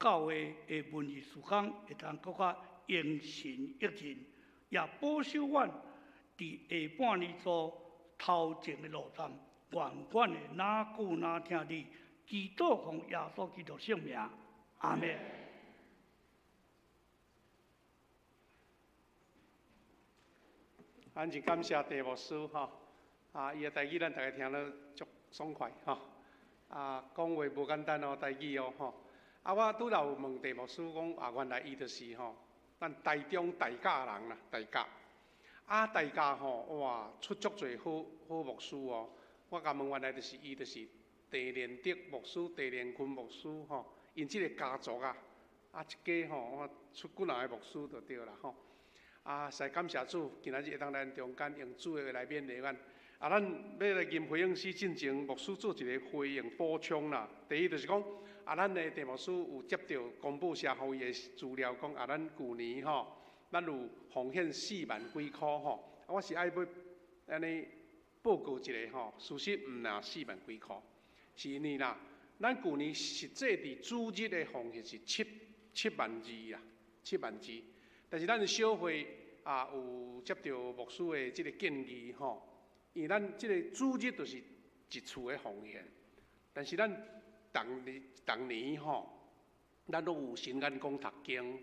教會的文字事工會當閣較榮神益人，也保守阮佇下半年度頭前的路程，願阮會若久若疼你，祈禱奉耶穌基督聖名，阿們。咱真感謝鄭牧師吼，啊，伊的台語咱逐家聽了足爽快吼，啊，講話無簡單哦，台語哦吼。啊，我拄頭有問鄭牧師講，啊，原來伊就是吼，咱台中大甲人啦，大甲。啊，大甲吼，哇，出足濟好好牧師哦。我共問原來就是伊，就是鄭連德牧師、鄭連坤牧師吼，𪜶這个家族啊，啊，一家吼，我出幾若个牧師就對啦吼。啊，實在感謝主，今仔日會當來咱中間用主的話來勉勵咱。啊，咱欲來吟回應詩進前，牧師做一个回應補充啦。第一就是講，啊，咱的鄭牧師有接著公報社予伊的資料，講啊，咱舊年吼，咱有奉獻4萬幾箍吼。啊，我是愛欲按呢報告一下吼，事實毋若4萬幾箍，是因為啦，咱舊年實際佇主日的奉獻是7萬2啦，7萬2。但是咱小會啊，有接著牧師的這个建議吼，因為咱這个主日就是一次的奉獻，但是咱逐年逐年吼，咱攏有新眼光讀經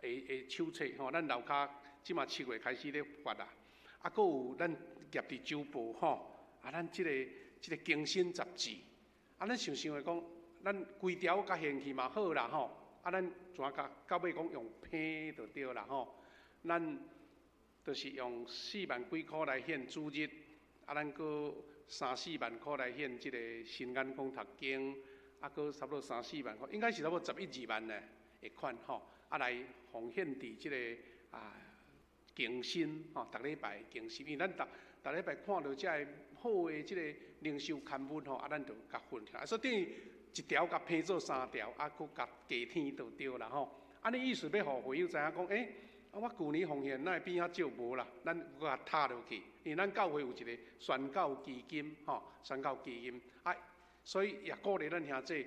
的手冊吼，咱樓跤這馬7月開始咧發啦，啊，閣有咱業佇周報吼，啊，咱這个更新雜誌，啊，咱想想會講，咱規條共獻去嘛好啦吼。啊，咱怎甲到尾講用拼就對啦吼。咱就是用4萬幾箍來獻主日，啊，咱閣3、4萬箍來獻這个新眼光讀經，啊，閣差不多3、4萬箍，應該是差不多11、2萬呢的款吼。啊，來奉獻佇這个啊更新吼，逐禮拜更新，因為咱逐逐禮拜看著這个好的這个靈修刊物吼，啊，咱就共分起來，所以等於一條共拼做三條，啊，閣共加添就對啦吼。按呢意思欲予會友知影講，欸，啊，我舊年奉獻哪會變遐少無啦？咱閣共貼落去，因為咱教會有一个宣教基金吼，宣教基金啊，所以也鼓勵咱兄弟，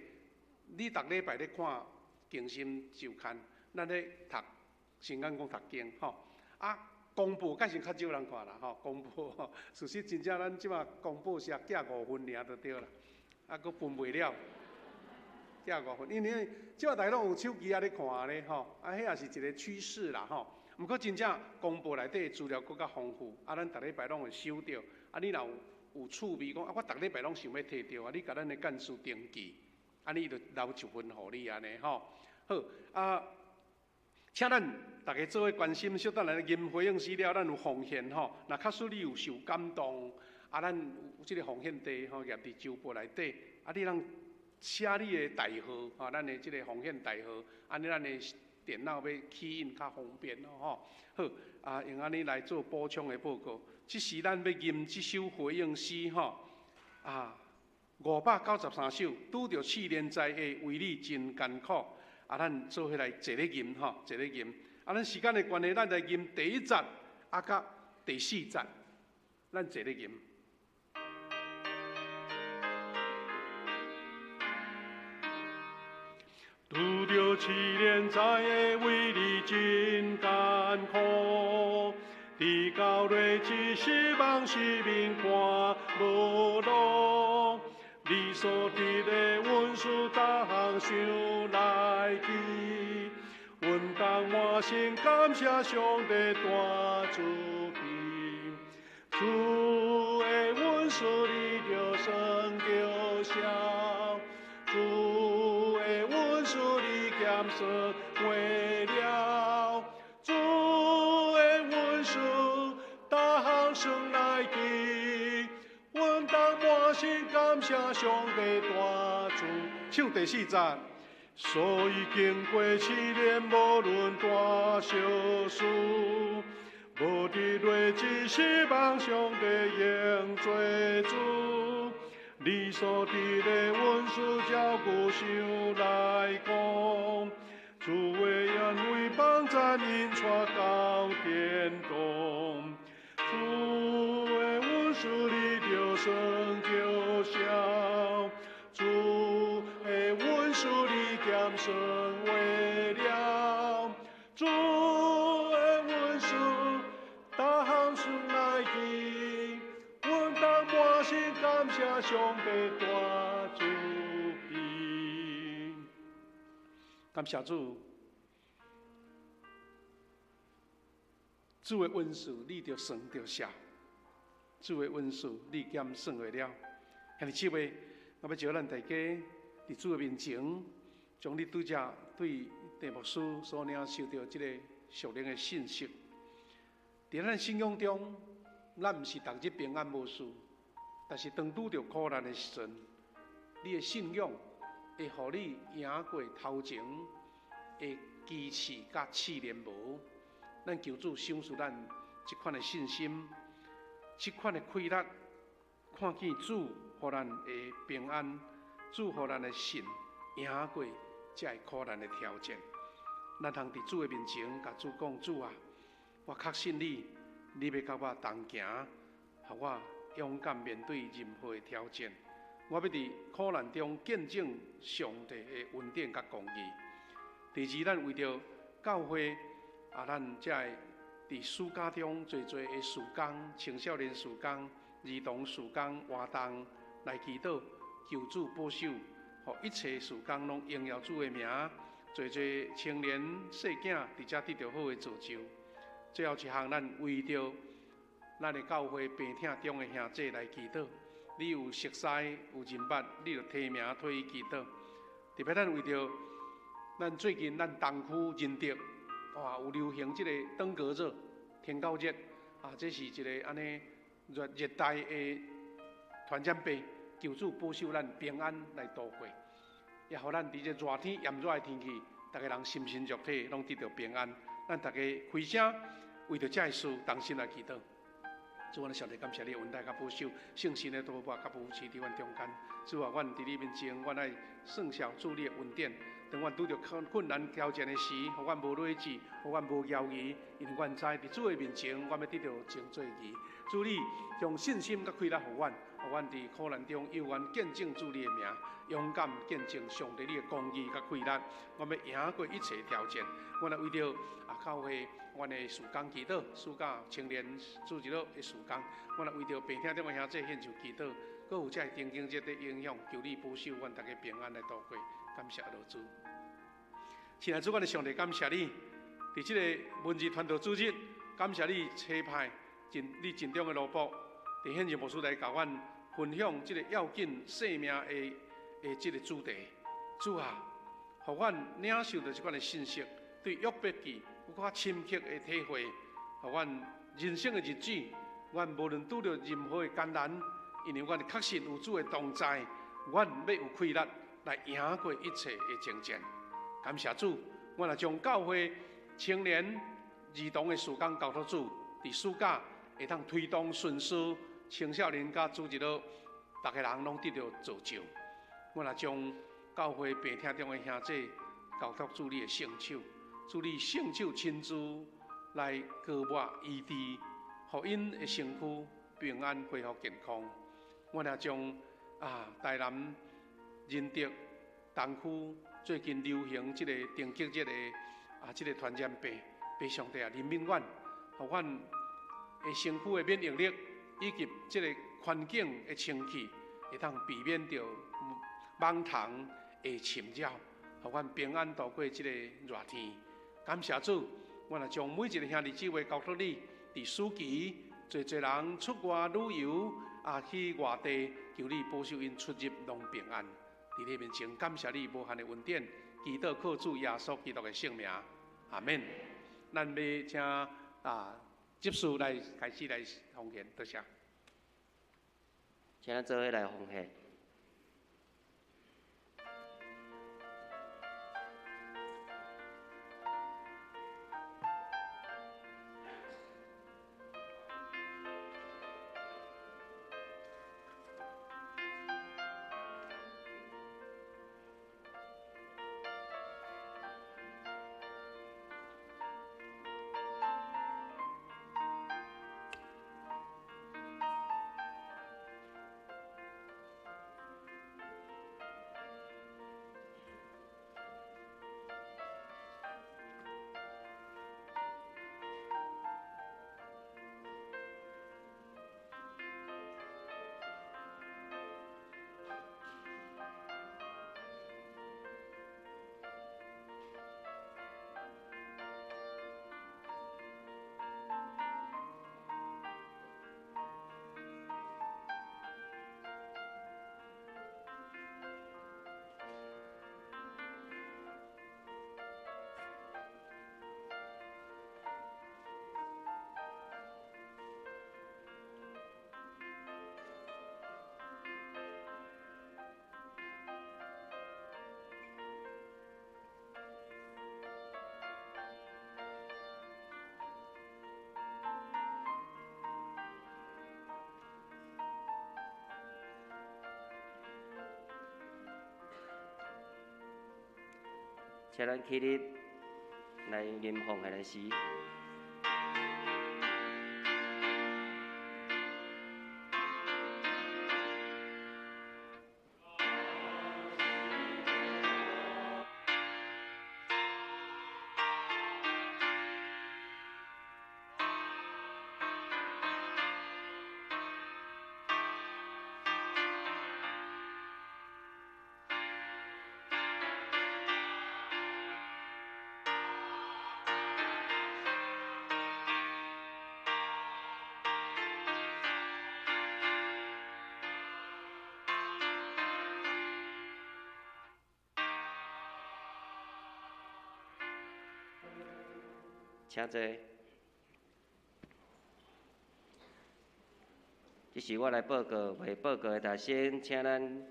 你逐禮拜咧看更新週刊，咱咧讀新眼光讀經吼。啊，公報確實較少人看啦吼，公報吼，事實真正咱這馬公報社寄5份爾就對啦，啊，閣分袂了。寄5份，因為這馬大家攏有手機仔咧看咧吼，啊，彼也是一个趨勢啦吼。毋過真正公報內底資料閣較豐富，啊，咱逐禮拜攏會收著。啊，你若有趣味講，啊，我逐禮拜攏想欲提著啊，你共咱的幹事登記，按呢伊就留一份予你按呢吼。好，啊，請咱逐家做伙關心，小等來吟回應詩了，咱有奉獻吼。若確實你有受感動，啊，咱有這个奉獻地吼，頁佇周報內底，啊，你通寫你的代號，吼，咱的這个奉獻代號，按呢咱的電腦欲起印較方便咯，吼。好，啊，用按呢來做補充的報告。這時咱欲吟這首回應詩，吼，啊，593首，拄著試煉災厄，為你真艱苦。啊，咱做伙來坐咧吟，吼，坐咧吟。啊，咱時間的關係，咱來吟第一節，啊，佮第四節，咱坐咧吟。拄著試煉災厄，為你真艱苦。伫到落一失望失眠看無路，你所得的恩賜，逐項想來記。阮當滿心感謝上帝大慈悲，主的恩賜你著算著數，主的恩賜你減算袂了，主的恩賜逐項算來記，阮當滿心感謝上帝大慈。唱第四節。所以經過試煉，無論大小事，無佇落一失望，上帝永做主。你所得的恩賜，照顧想來講，主的恩惠幫贊𪜶帶到天堂。主的恩賜你著算著數，主的恩賜你減算袂了，主的恩賜逐項算來記，阮當滿心感謝上帝大慈悲。感谢主，主的恩赐你著算著数，主的恩赐你兼算会了。兄弟姊妹，我欲招咱大家伫主的面前，将你拄才对郑牧师所领受著这个属灵的信息，伫咱信仰中，咱毋是逐日平安无事，但是当拄著苦难的时阵，你的信仰会予你赢过头前的棘刺佮试炼无？咱求主赏赐咱这款的信心，这款的气力，看见主予咱的平安，主予咱的信赢过这个苦难的挑战。咱通伫主的面前，共主讲：主啊，我确信你，你欲佮我同行，予我勇敢面对任何的挑战。我欲伫苦难中见证上帝的恩典佮公义。第二，咱为著教会啊，咱遮个伫暑假中济济的事工、青少年事工、儿童事工活动来祈祷，求主保守，予一切事工拢荣耀主的名。济济青年细囝伫遮得著好的造就。最后一项，咱为著咱的教会病痛中的兄弟来祈祷。你有熟似有认捌，你就提名替伊祈祷。特别咱为著咱最近咱东区仁德，哇，有流行这个登革热、天狗热，啊，这是一个按呢热热带的传染病，求主保守咱平安来度过，也予咱伫这热天炎热的天气，逐家人心神肉体拢得著平安。咱逐家开声，为著这个事同心来祈祷。主，阮上帝感谢你恩待佮保守，圣神的托付佮扶持伫阮中间。主啊，阮伫你面前，阮爱算数主你的恩典。当阮拄著困困难挑战的时，予阮无累志，予阮无犹豫，因为阮知伫主的面前，阮欲得著成做义。主你将信心佮气力予阮，予阮伫苦难中犹原见证主你的名，勇敢见证上帝你的公义佮气力。阮欲赢过一切挑战。阮来为著啊教会，阮的事工祈祷，暑假青年主日学的事工，阮来为著病痛中的兄弟献上祈祷，阁有这个登革热的影响，求你保守阮逐家平安来度过。感谢老主。亲爱的主，阮的上帝，感谢你，伫这个文字传道主日，感谢你差派尽你尽忠的奴仆，伫献上牧师来共阮分享这个要紧生命的这个主题。主啊，予阮领受著这款的信息，对约伯记有较深刻的体会，予阮人生的日子，阮无论拄著任何的艰难，因为阮确信有主的同在，阮欲有气力来赢过一切的征战。感谢主，阮也将教会青年儿童的事工交托主，伫暑假会当推动顺遂青少年佮主日学，逐家人拢得著造就。阮也将教会病痛中的兄弟交托主你的圣手，主你圣手亲自来膏抹医治，予𪜶的身躯平安恢复健康。阮也将台南仁德东区最近流行这个登革热的这个传染病，被上帝啊怜悯阮，予阮的身躯的免疫力以及这个环境的清气，会当避免著蚊虫的侵扰，予阮平安度过这个热天。感谢主，阮也将每一个兄弟姊妹交托你，伫暑期济济人出外旅游去外地，求你保守𪜶出入拢平安。伫你面前感谢你无限的恩典，祈祷靠主耶稣基督的圣名，阿们。咱欲请执事来开始来奉献，多谢。请咱做伙来奉献。请咱起立来吟奉献的诗。请坐。这是我来报告，未报告的，但先请咱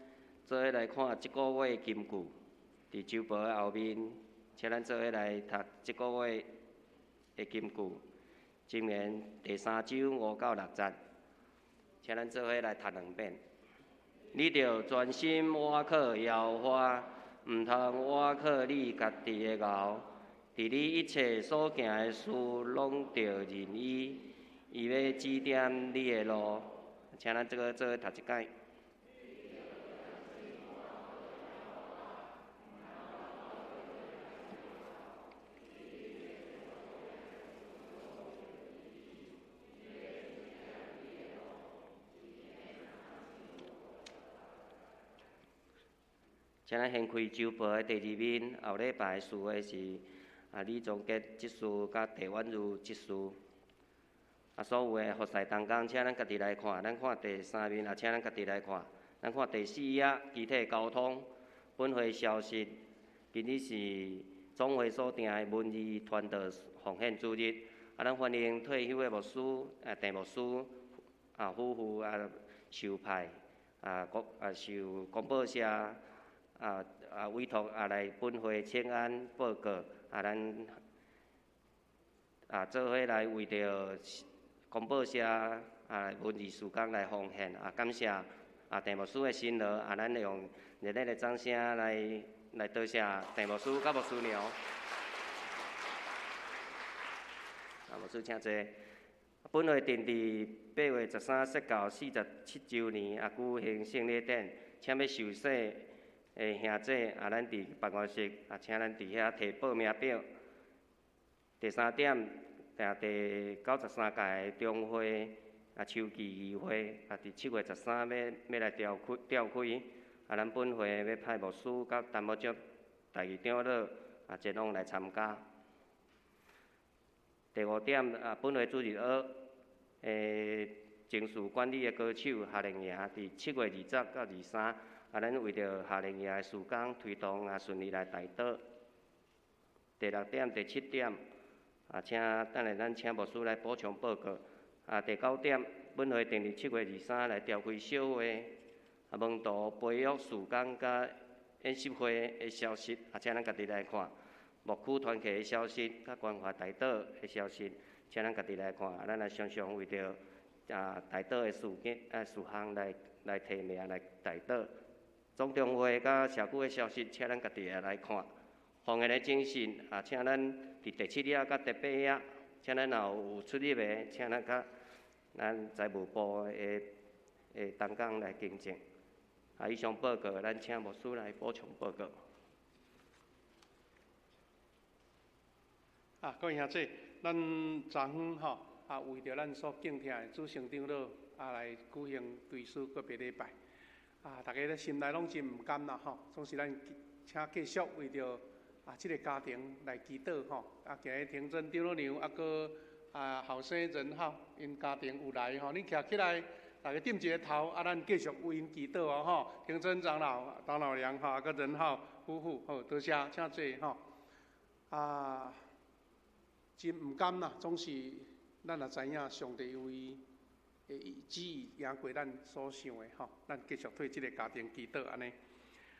做伙来看这个月的金句，伫周报的后面，请咱做伙来读这个月的金句。箴言第三章5到6节，请咱做伙来读两遍。你著专心倚靠耶和华，毋通倚靠你家己的𠢕。伫你一切所行的事，拢著认伊，伊欲指点你的路。请咱这个做伙读一摆。请咱掀开周报的第二面，后礼拜四的是李宗杰执事佮郑婉如执事。所有的服侍同工，请咱家己来看。咱看第三面，也请咱家己来看。咱看第四页，机体交通本会消息。今日是总会所定的文艺传道奉献主日。咱欢迎退休的牧师、郑牧师夫妇受派受广播社委托来本会请安报告。咱做伙来为著广播社文字事工来奉献。感谢郑牧师的辛劳。咱用热烈的掌声来多谢郑牧师佮牧师娘。牧师请坐。本会定伫8月13释教47周年举行圣礼典，请欲受洗的兄姐咱伫办公室请咱伫遐提报名表。第三点，第93届的中会秋季议会伫7月13欲来召开。咱本会欲派牧师佮陈牧长、大义长老前往来参加。第五点本会主日学情绪管理的高手夏令营伫7月20到23。咱为著夏令营的事工推动顺利来代祷。第六点、第七点，请等下咱请牧师来补充报告。第九点，本会定伫7月23来召开小会，门徒培育事工佮演习会的消息，请咱家己来看。牧区团契的消息，佮关怀代祷的消息，请咱家己来看。咱来常常为著代祷的事件事项来提名来代祷。总中会佮社区的消息，请咱家己也来看。奉献的精神请咱伫第7页佮第8页，请咱若有出入的，请咱佮咱财务部的同工来更正。以上报告，咱请牧师来补充报告。各位兄弟，咱昨昏吼为著咱所敬听的主圣长老来举行追思告别礼拜。大家咧心内拢真毋甘啦吼，总是咱请继续为著这个家庭来祈祷吼。今日庭珍长老娘阁后生仁浩𪜶家庭有来吼，恁徛起来，大家点一个头，咱继续为𪜶祈祷哦吼。庭珍长老、长老娘吼，阁仁浩夫妇，好，多谢，请坐吼。真毋甘啦，总是咱也知影上帝有伊的旨意赢过咱所想的吼，咱继续替这个家庭祈祷按呢。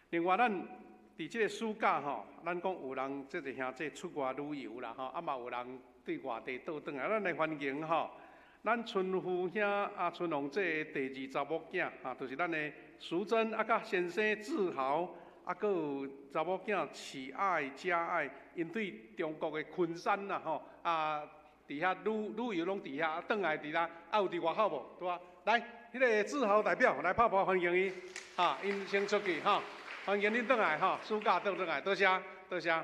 另外，咱伫这个暑假吼，咱讲有人这个兄弟出外旅游啦吼，嘛有人对外地倒转来，咱来欢迎吼。咱春富兄春龙这个第二查某囝就是咱的淑珍佮先生志豪啊，閣有查某囝慈愛、嘉愛，𪜶對中國的昆山啦吼，啊，佇遐旅旅遊攏佇遐，轉來佇遐，啊有佇外口無？對啊，來，彼個志豪代表來拍拍歡迎伊，哈，𪜶先出去吼，歡迎恁轉來吼，暑假轉轉來，多謝多謝。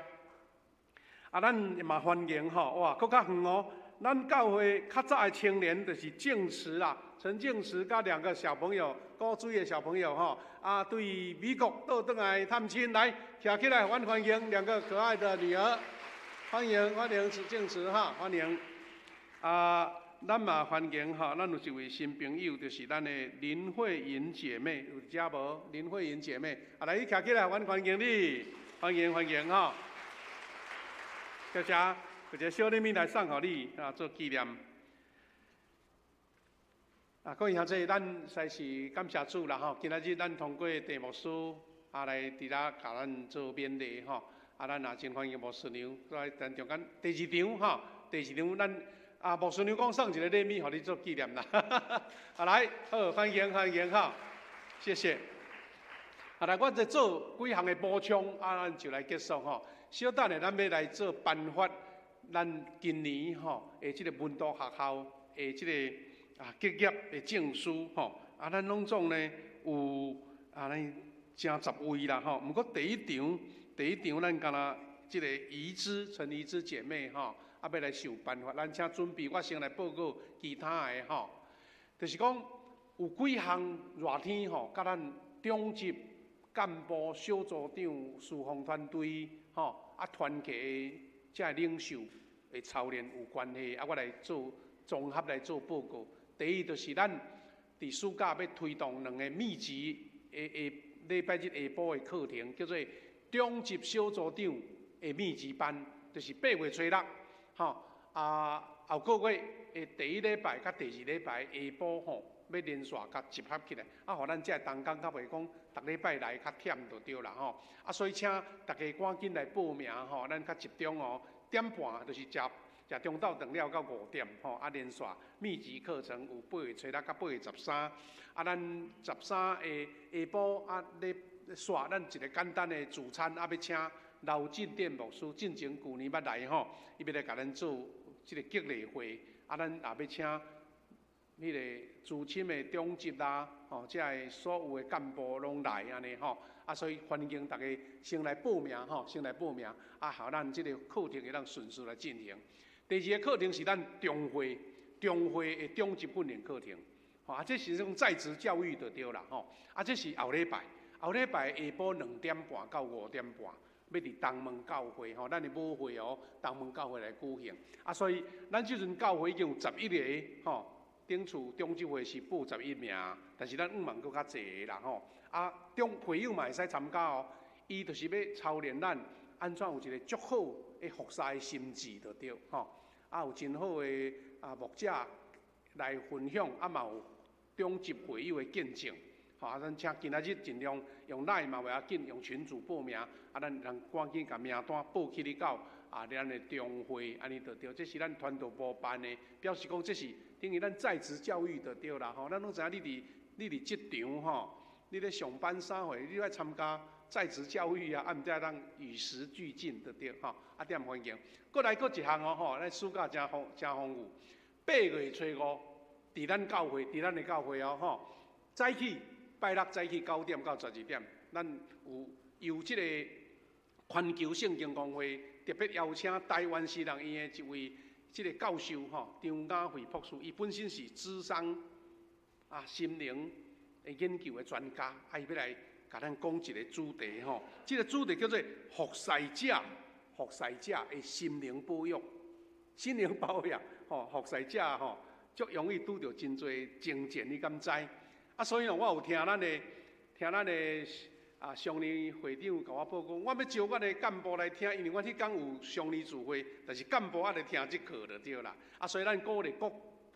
啊，咱嘛歡迎吼，哇，閣較遠哦。咱教會較早的青年就是靜慈啦，陳靜慈佮兩個小朋友，古錐的小朋友吼，啊，對美國倒轉來探親，來徛起來，阮歡迎兩個可愛的女兒，歡迎歡迎陳靜慈哈，歡迎。啊，咱嘛歡迎吼，咱有一位新朋友，就是咱的林慧穎姐妹，有遮無？林慧穎姐妹，啊，來，你徛起來，阮歡迎你，歡迎歡迎吼，謝謝。有一個小禮物來送予你啊，做紀念。啊，各位兄弟，咱實在是感謝主啦吼！今仔日咱通過鄭牧師啊來佇遮共咱做勉勵吼，啊，咱也真歡迎牧師娘來咱中間。第二場吼，第二場咱啊牧師娘講送一個禮物予你做紀念啦。啊來，好，歡迎歡迎哈，謝謝。啊來，我再做幾項的補充，啊，咱就來結束吼。小等下，咱欲來做頒發。咱今年吼的這個門徒學校的這個啊結業的證書吼，啊咱攏總呢有按呢成十位啦吼。毋過第一場，第一場咱敢若這個怡芝陳怡芝姐妹吼，啊欲來受頒發，咱請準備，我先來報告其他的吼。就是講有幾項熱天吼，佮咱長執幹部、小組長、事奉團隊吼，啊團契這個領袖的操練有關係，啊，我來做綜合來做報告。第一，就是咱佇暑假欲推動兩個密集的下禮拜日下晡的課程，叫做長執小組長的密集班，就是八月初六，吼啊後個月的第一禮拜佮第二禮拜下晡吼，欲連續共集合起來，啊，予咱這個同工較袂講，逐禮拜來較忝就對啦吼。啊，所以請大家趕緊來報名吼，咱較集中哦。點半就是食食中晝頓了到五點吼，啊連續密集課程有八月初六佮八月十三，啊咱十三下下晡啊咧煞咱一個簡單的主餐，啊欲請劉進殿牧師進前舊年捌來吼，伊欲來共咱做這個激勵會，啊咱也欲請彼個資深的長執啦，吼，這个所有的幹部攏來按呢吼，啊，所以歡迎大家先來報名吼，先來報名，啊，予咱這個課程會當順序來進行。第二個課程是咱中會中會的長執訓練課程，吼，啊，這是種在職教育就對啦，吼，啊，這是後禮拜，後禮拜下晡兩點半到五點半，欲佇東門教會吼，咱的母會哦，東門教會來舉行，啊，所以咱這陣教會已經有11個吼。頂次長執會是報11名，但是咱向望閣較濟個啦吼。啊，長會友嘛會使參加哦。伊就是欲操練咱按怎有一個足好的服侍的心志就對吼。啊，有真好的啊牧者來分享，啊嘛有長執會友的見證。吼，啊，咱請今仔日盡量用 LINE 嘛袂要緊，用群組報名，啊，咱人趕緊共名單報起去到啊，咱的中會按呢就對。這是咱傳道部辦的，表示講這是。等於咱在職教育就對啦吼，咱攏知影你佇你佇職場吼，你咧上班啥貨，你愛參加在職教育啊，啊毋才會當與時俱進就對吼，啊點歡迎。閣來閣一項哦吼，咱暑假誠豐誠豐富。八月初五，佇咱教會，佇咱的教會哦吼，早起拜六早起9點到12點，咱有由這個環球聖經公會特別邀請台灣私人院的一位。這個教授吼，張雅慧博士，伊本身是諮商啊心靈的研究的專家，啊，伊欲來共咱講一個主題吼，這個主題叫做服侍者，服侍者的心靈保養，心靈保養吼，服侍者吼，足容易拄著真濟爭戰，你敢知？啊，所以哦，我有聽咱的，聽咱的。啊，商年會長共我報告，我欲招阮的幹部來聽，因為阮彼工有商年聚會，但是幹部猶咧聽這課就對啦。啊，所以咱鼓勵各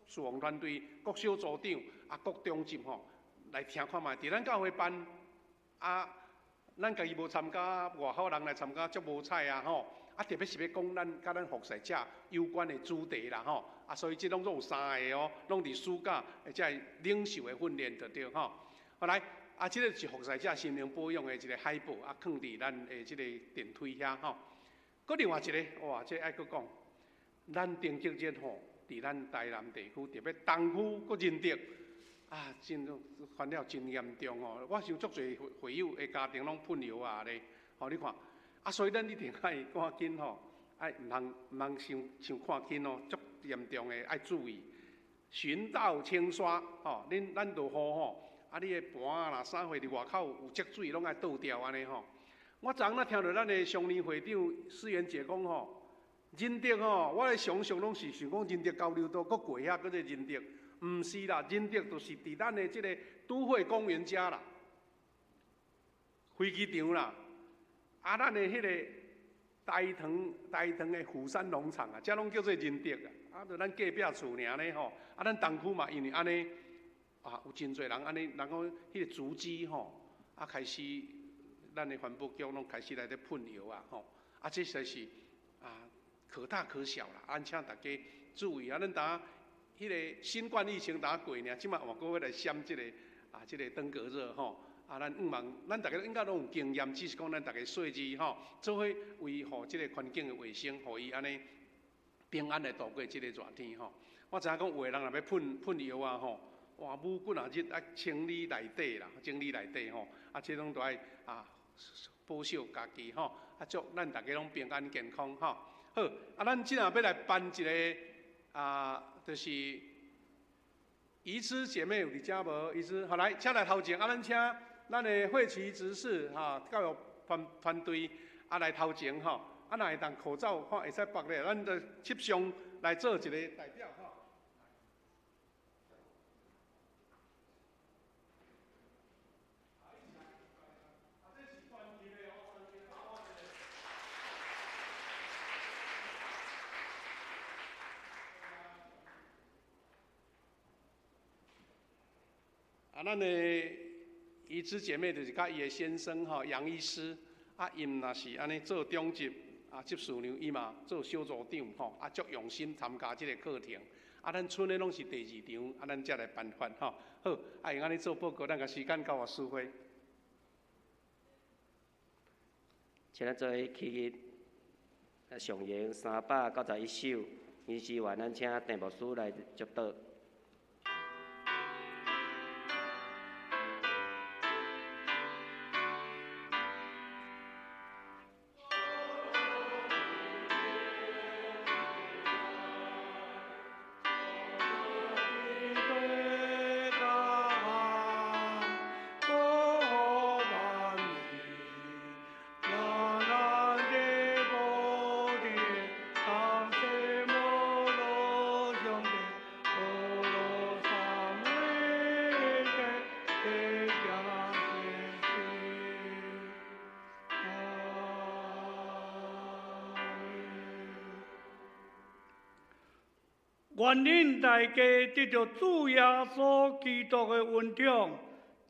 事奉團隊、各小組長啊、各長執吼來聽看覓。佇咱教會辦啊，咱家己無參加，外口人來參加足無彩啊吼。啊，特別是欲講咱佮咱服侍者有關的主題啦吼。啊，所以這攏總有三個哦，攏佇暑假，這個領袖的訓練就對吼。好來。啊，這个是服侍者心靈保養的一个海報，啊，囥佇咱的這个電梯遐吼。閣另外一个，哇，這愛閣講，咱登革熱吼，佇咱台南地區，特別東區閣仁德，啊，真煩了真嚴重哦。我想足濟會友的家庭攏噴藥啊咧，吼，你看，啊，所以咱一定愛趕緊吼，愛毋通毋通傷傷看輕哦，足嚴重的愛注意，巡道清刷，吼，恁咱落雨吼。啊！你的盤啊啦，啥貨佇外口有積水，攏愛倒掉按呢吼。我昨昏仔聽著咱的常年會長思源姐講吼，仁德吼，我的想像攏是想講仁德交流道閣過遐閣做仁德，毋是啦，仁德就是佇咱的這个都會公園遮啦，飛機場啦，啊，咱的彼个大塘大塘的虎山農場啊，遮攏叫做仁德啊，啊，就咱隔壁厝爾呢吼，啊，咱東區嘛因為按呢。啊，有真濟人按呢，人講彼个足跡吼，啊，開始咱的環保局攏開始來咧噴藥啊，吼，啊，這實在是啊，可大可小啦，啊，請大家注意啊，咱當彼个新冠疫情當過爾，這馬嘛閣欲來閃這个啊，這个登革熱吼，啊，咱毋茫，咱逐家應該攏有經驗，只是講咱逐家細緻吼，做伙維護這个環境的衛生，予伊按呢平安來度過這个熱天吼。我知影講有的人若欲噴噴藥啊吼。哇，舞幾若日愛清理內底啦，整理內底吼，啊，這攏都愛啊保守家己吼，啊，祝咱逐家攏平安健康吼。好，啊，咱這下欲來頒一个啊，就是怡芝姐妹有佇遮無？怡芝，好來，請來頭前，啊，咱請咱的慧琪執事哈，教育團團隊啊來頭前吼，啊，若會當口罩看會使縛咧，咱就翕相來做一个代表吼。啊，咱的怡芝姐妹就是佮伊的先生吼楊醫師，啊，𪜶若是按呢做長執啊，執事娘伊嘛做小組長吼，啊，足用心參加這个課程。啊，咱賰的攏是第二場，啊，咱才來頒發吼。好，啊，用按呢做報告，咱共時間交予思慧。請咱做伙起立，上詠391首，吟詩完，咱請鄭牧師來祝禱。願恁大家得著主耶穌基督的恩寵，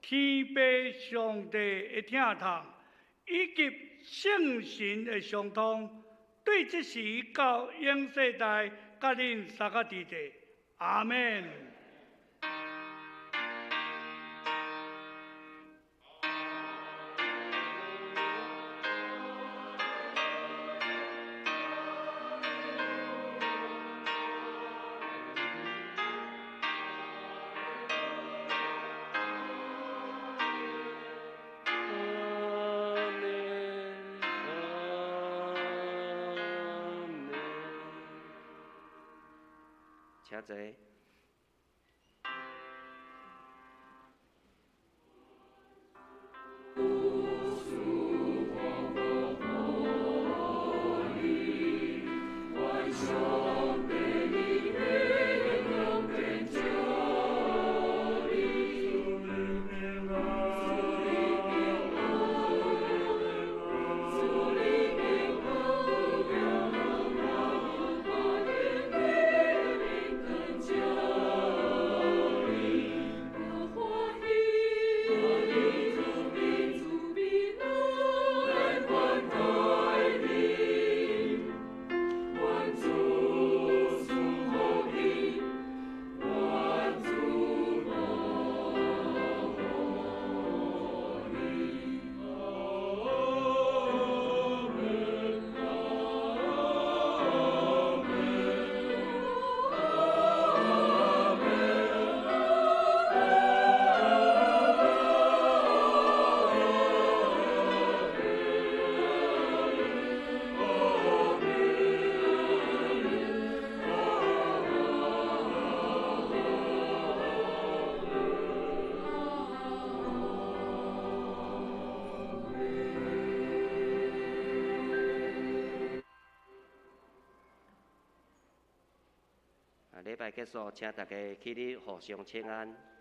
天父上帝的疼痛，以及聖神的相通，對這時到永世代，佮恁三個佇咧。阿們。請坐。 Thank you. 禮拜結束，請大家起立互相請安。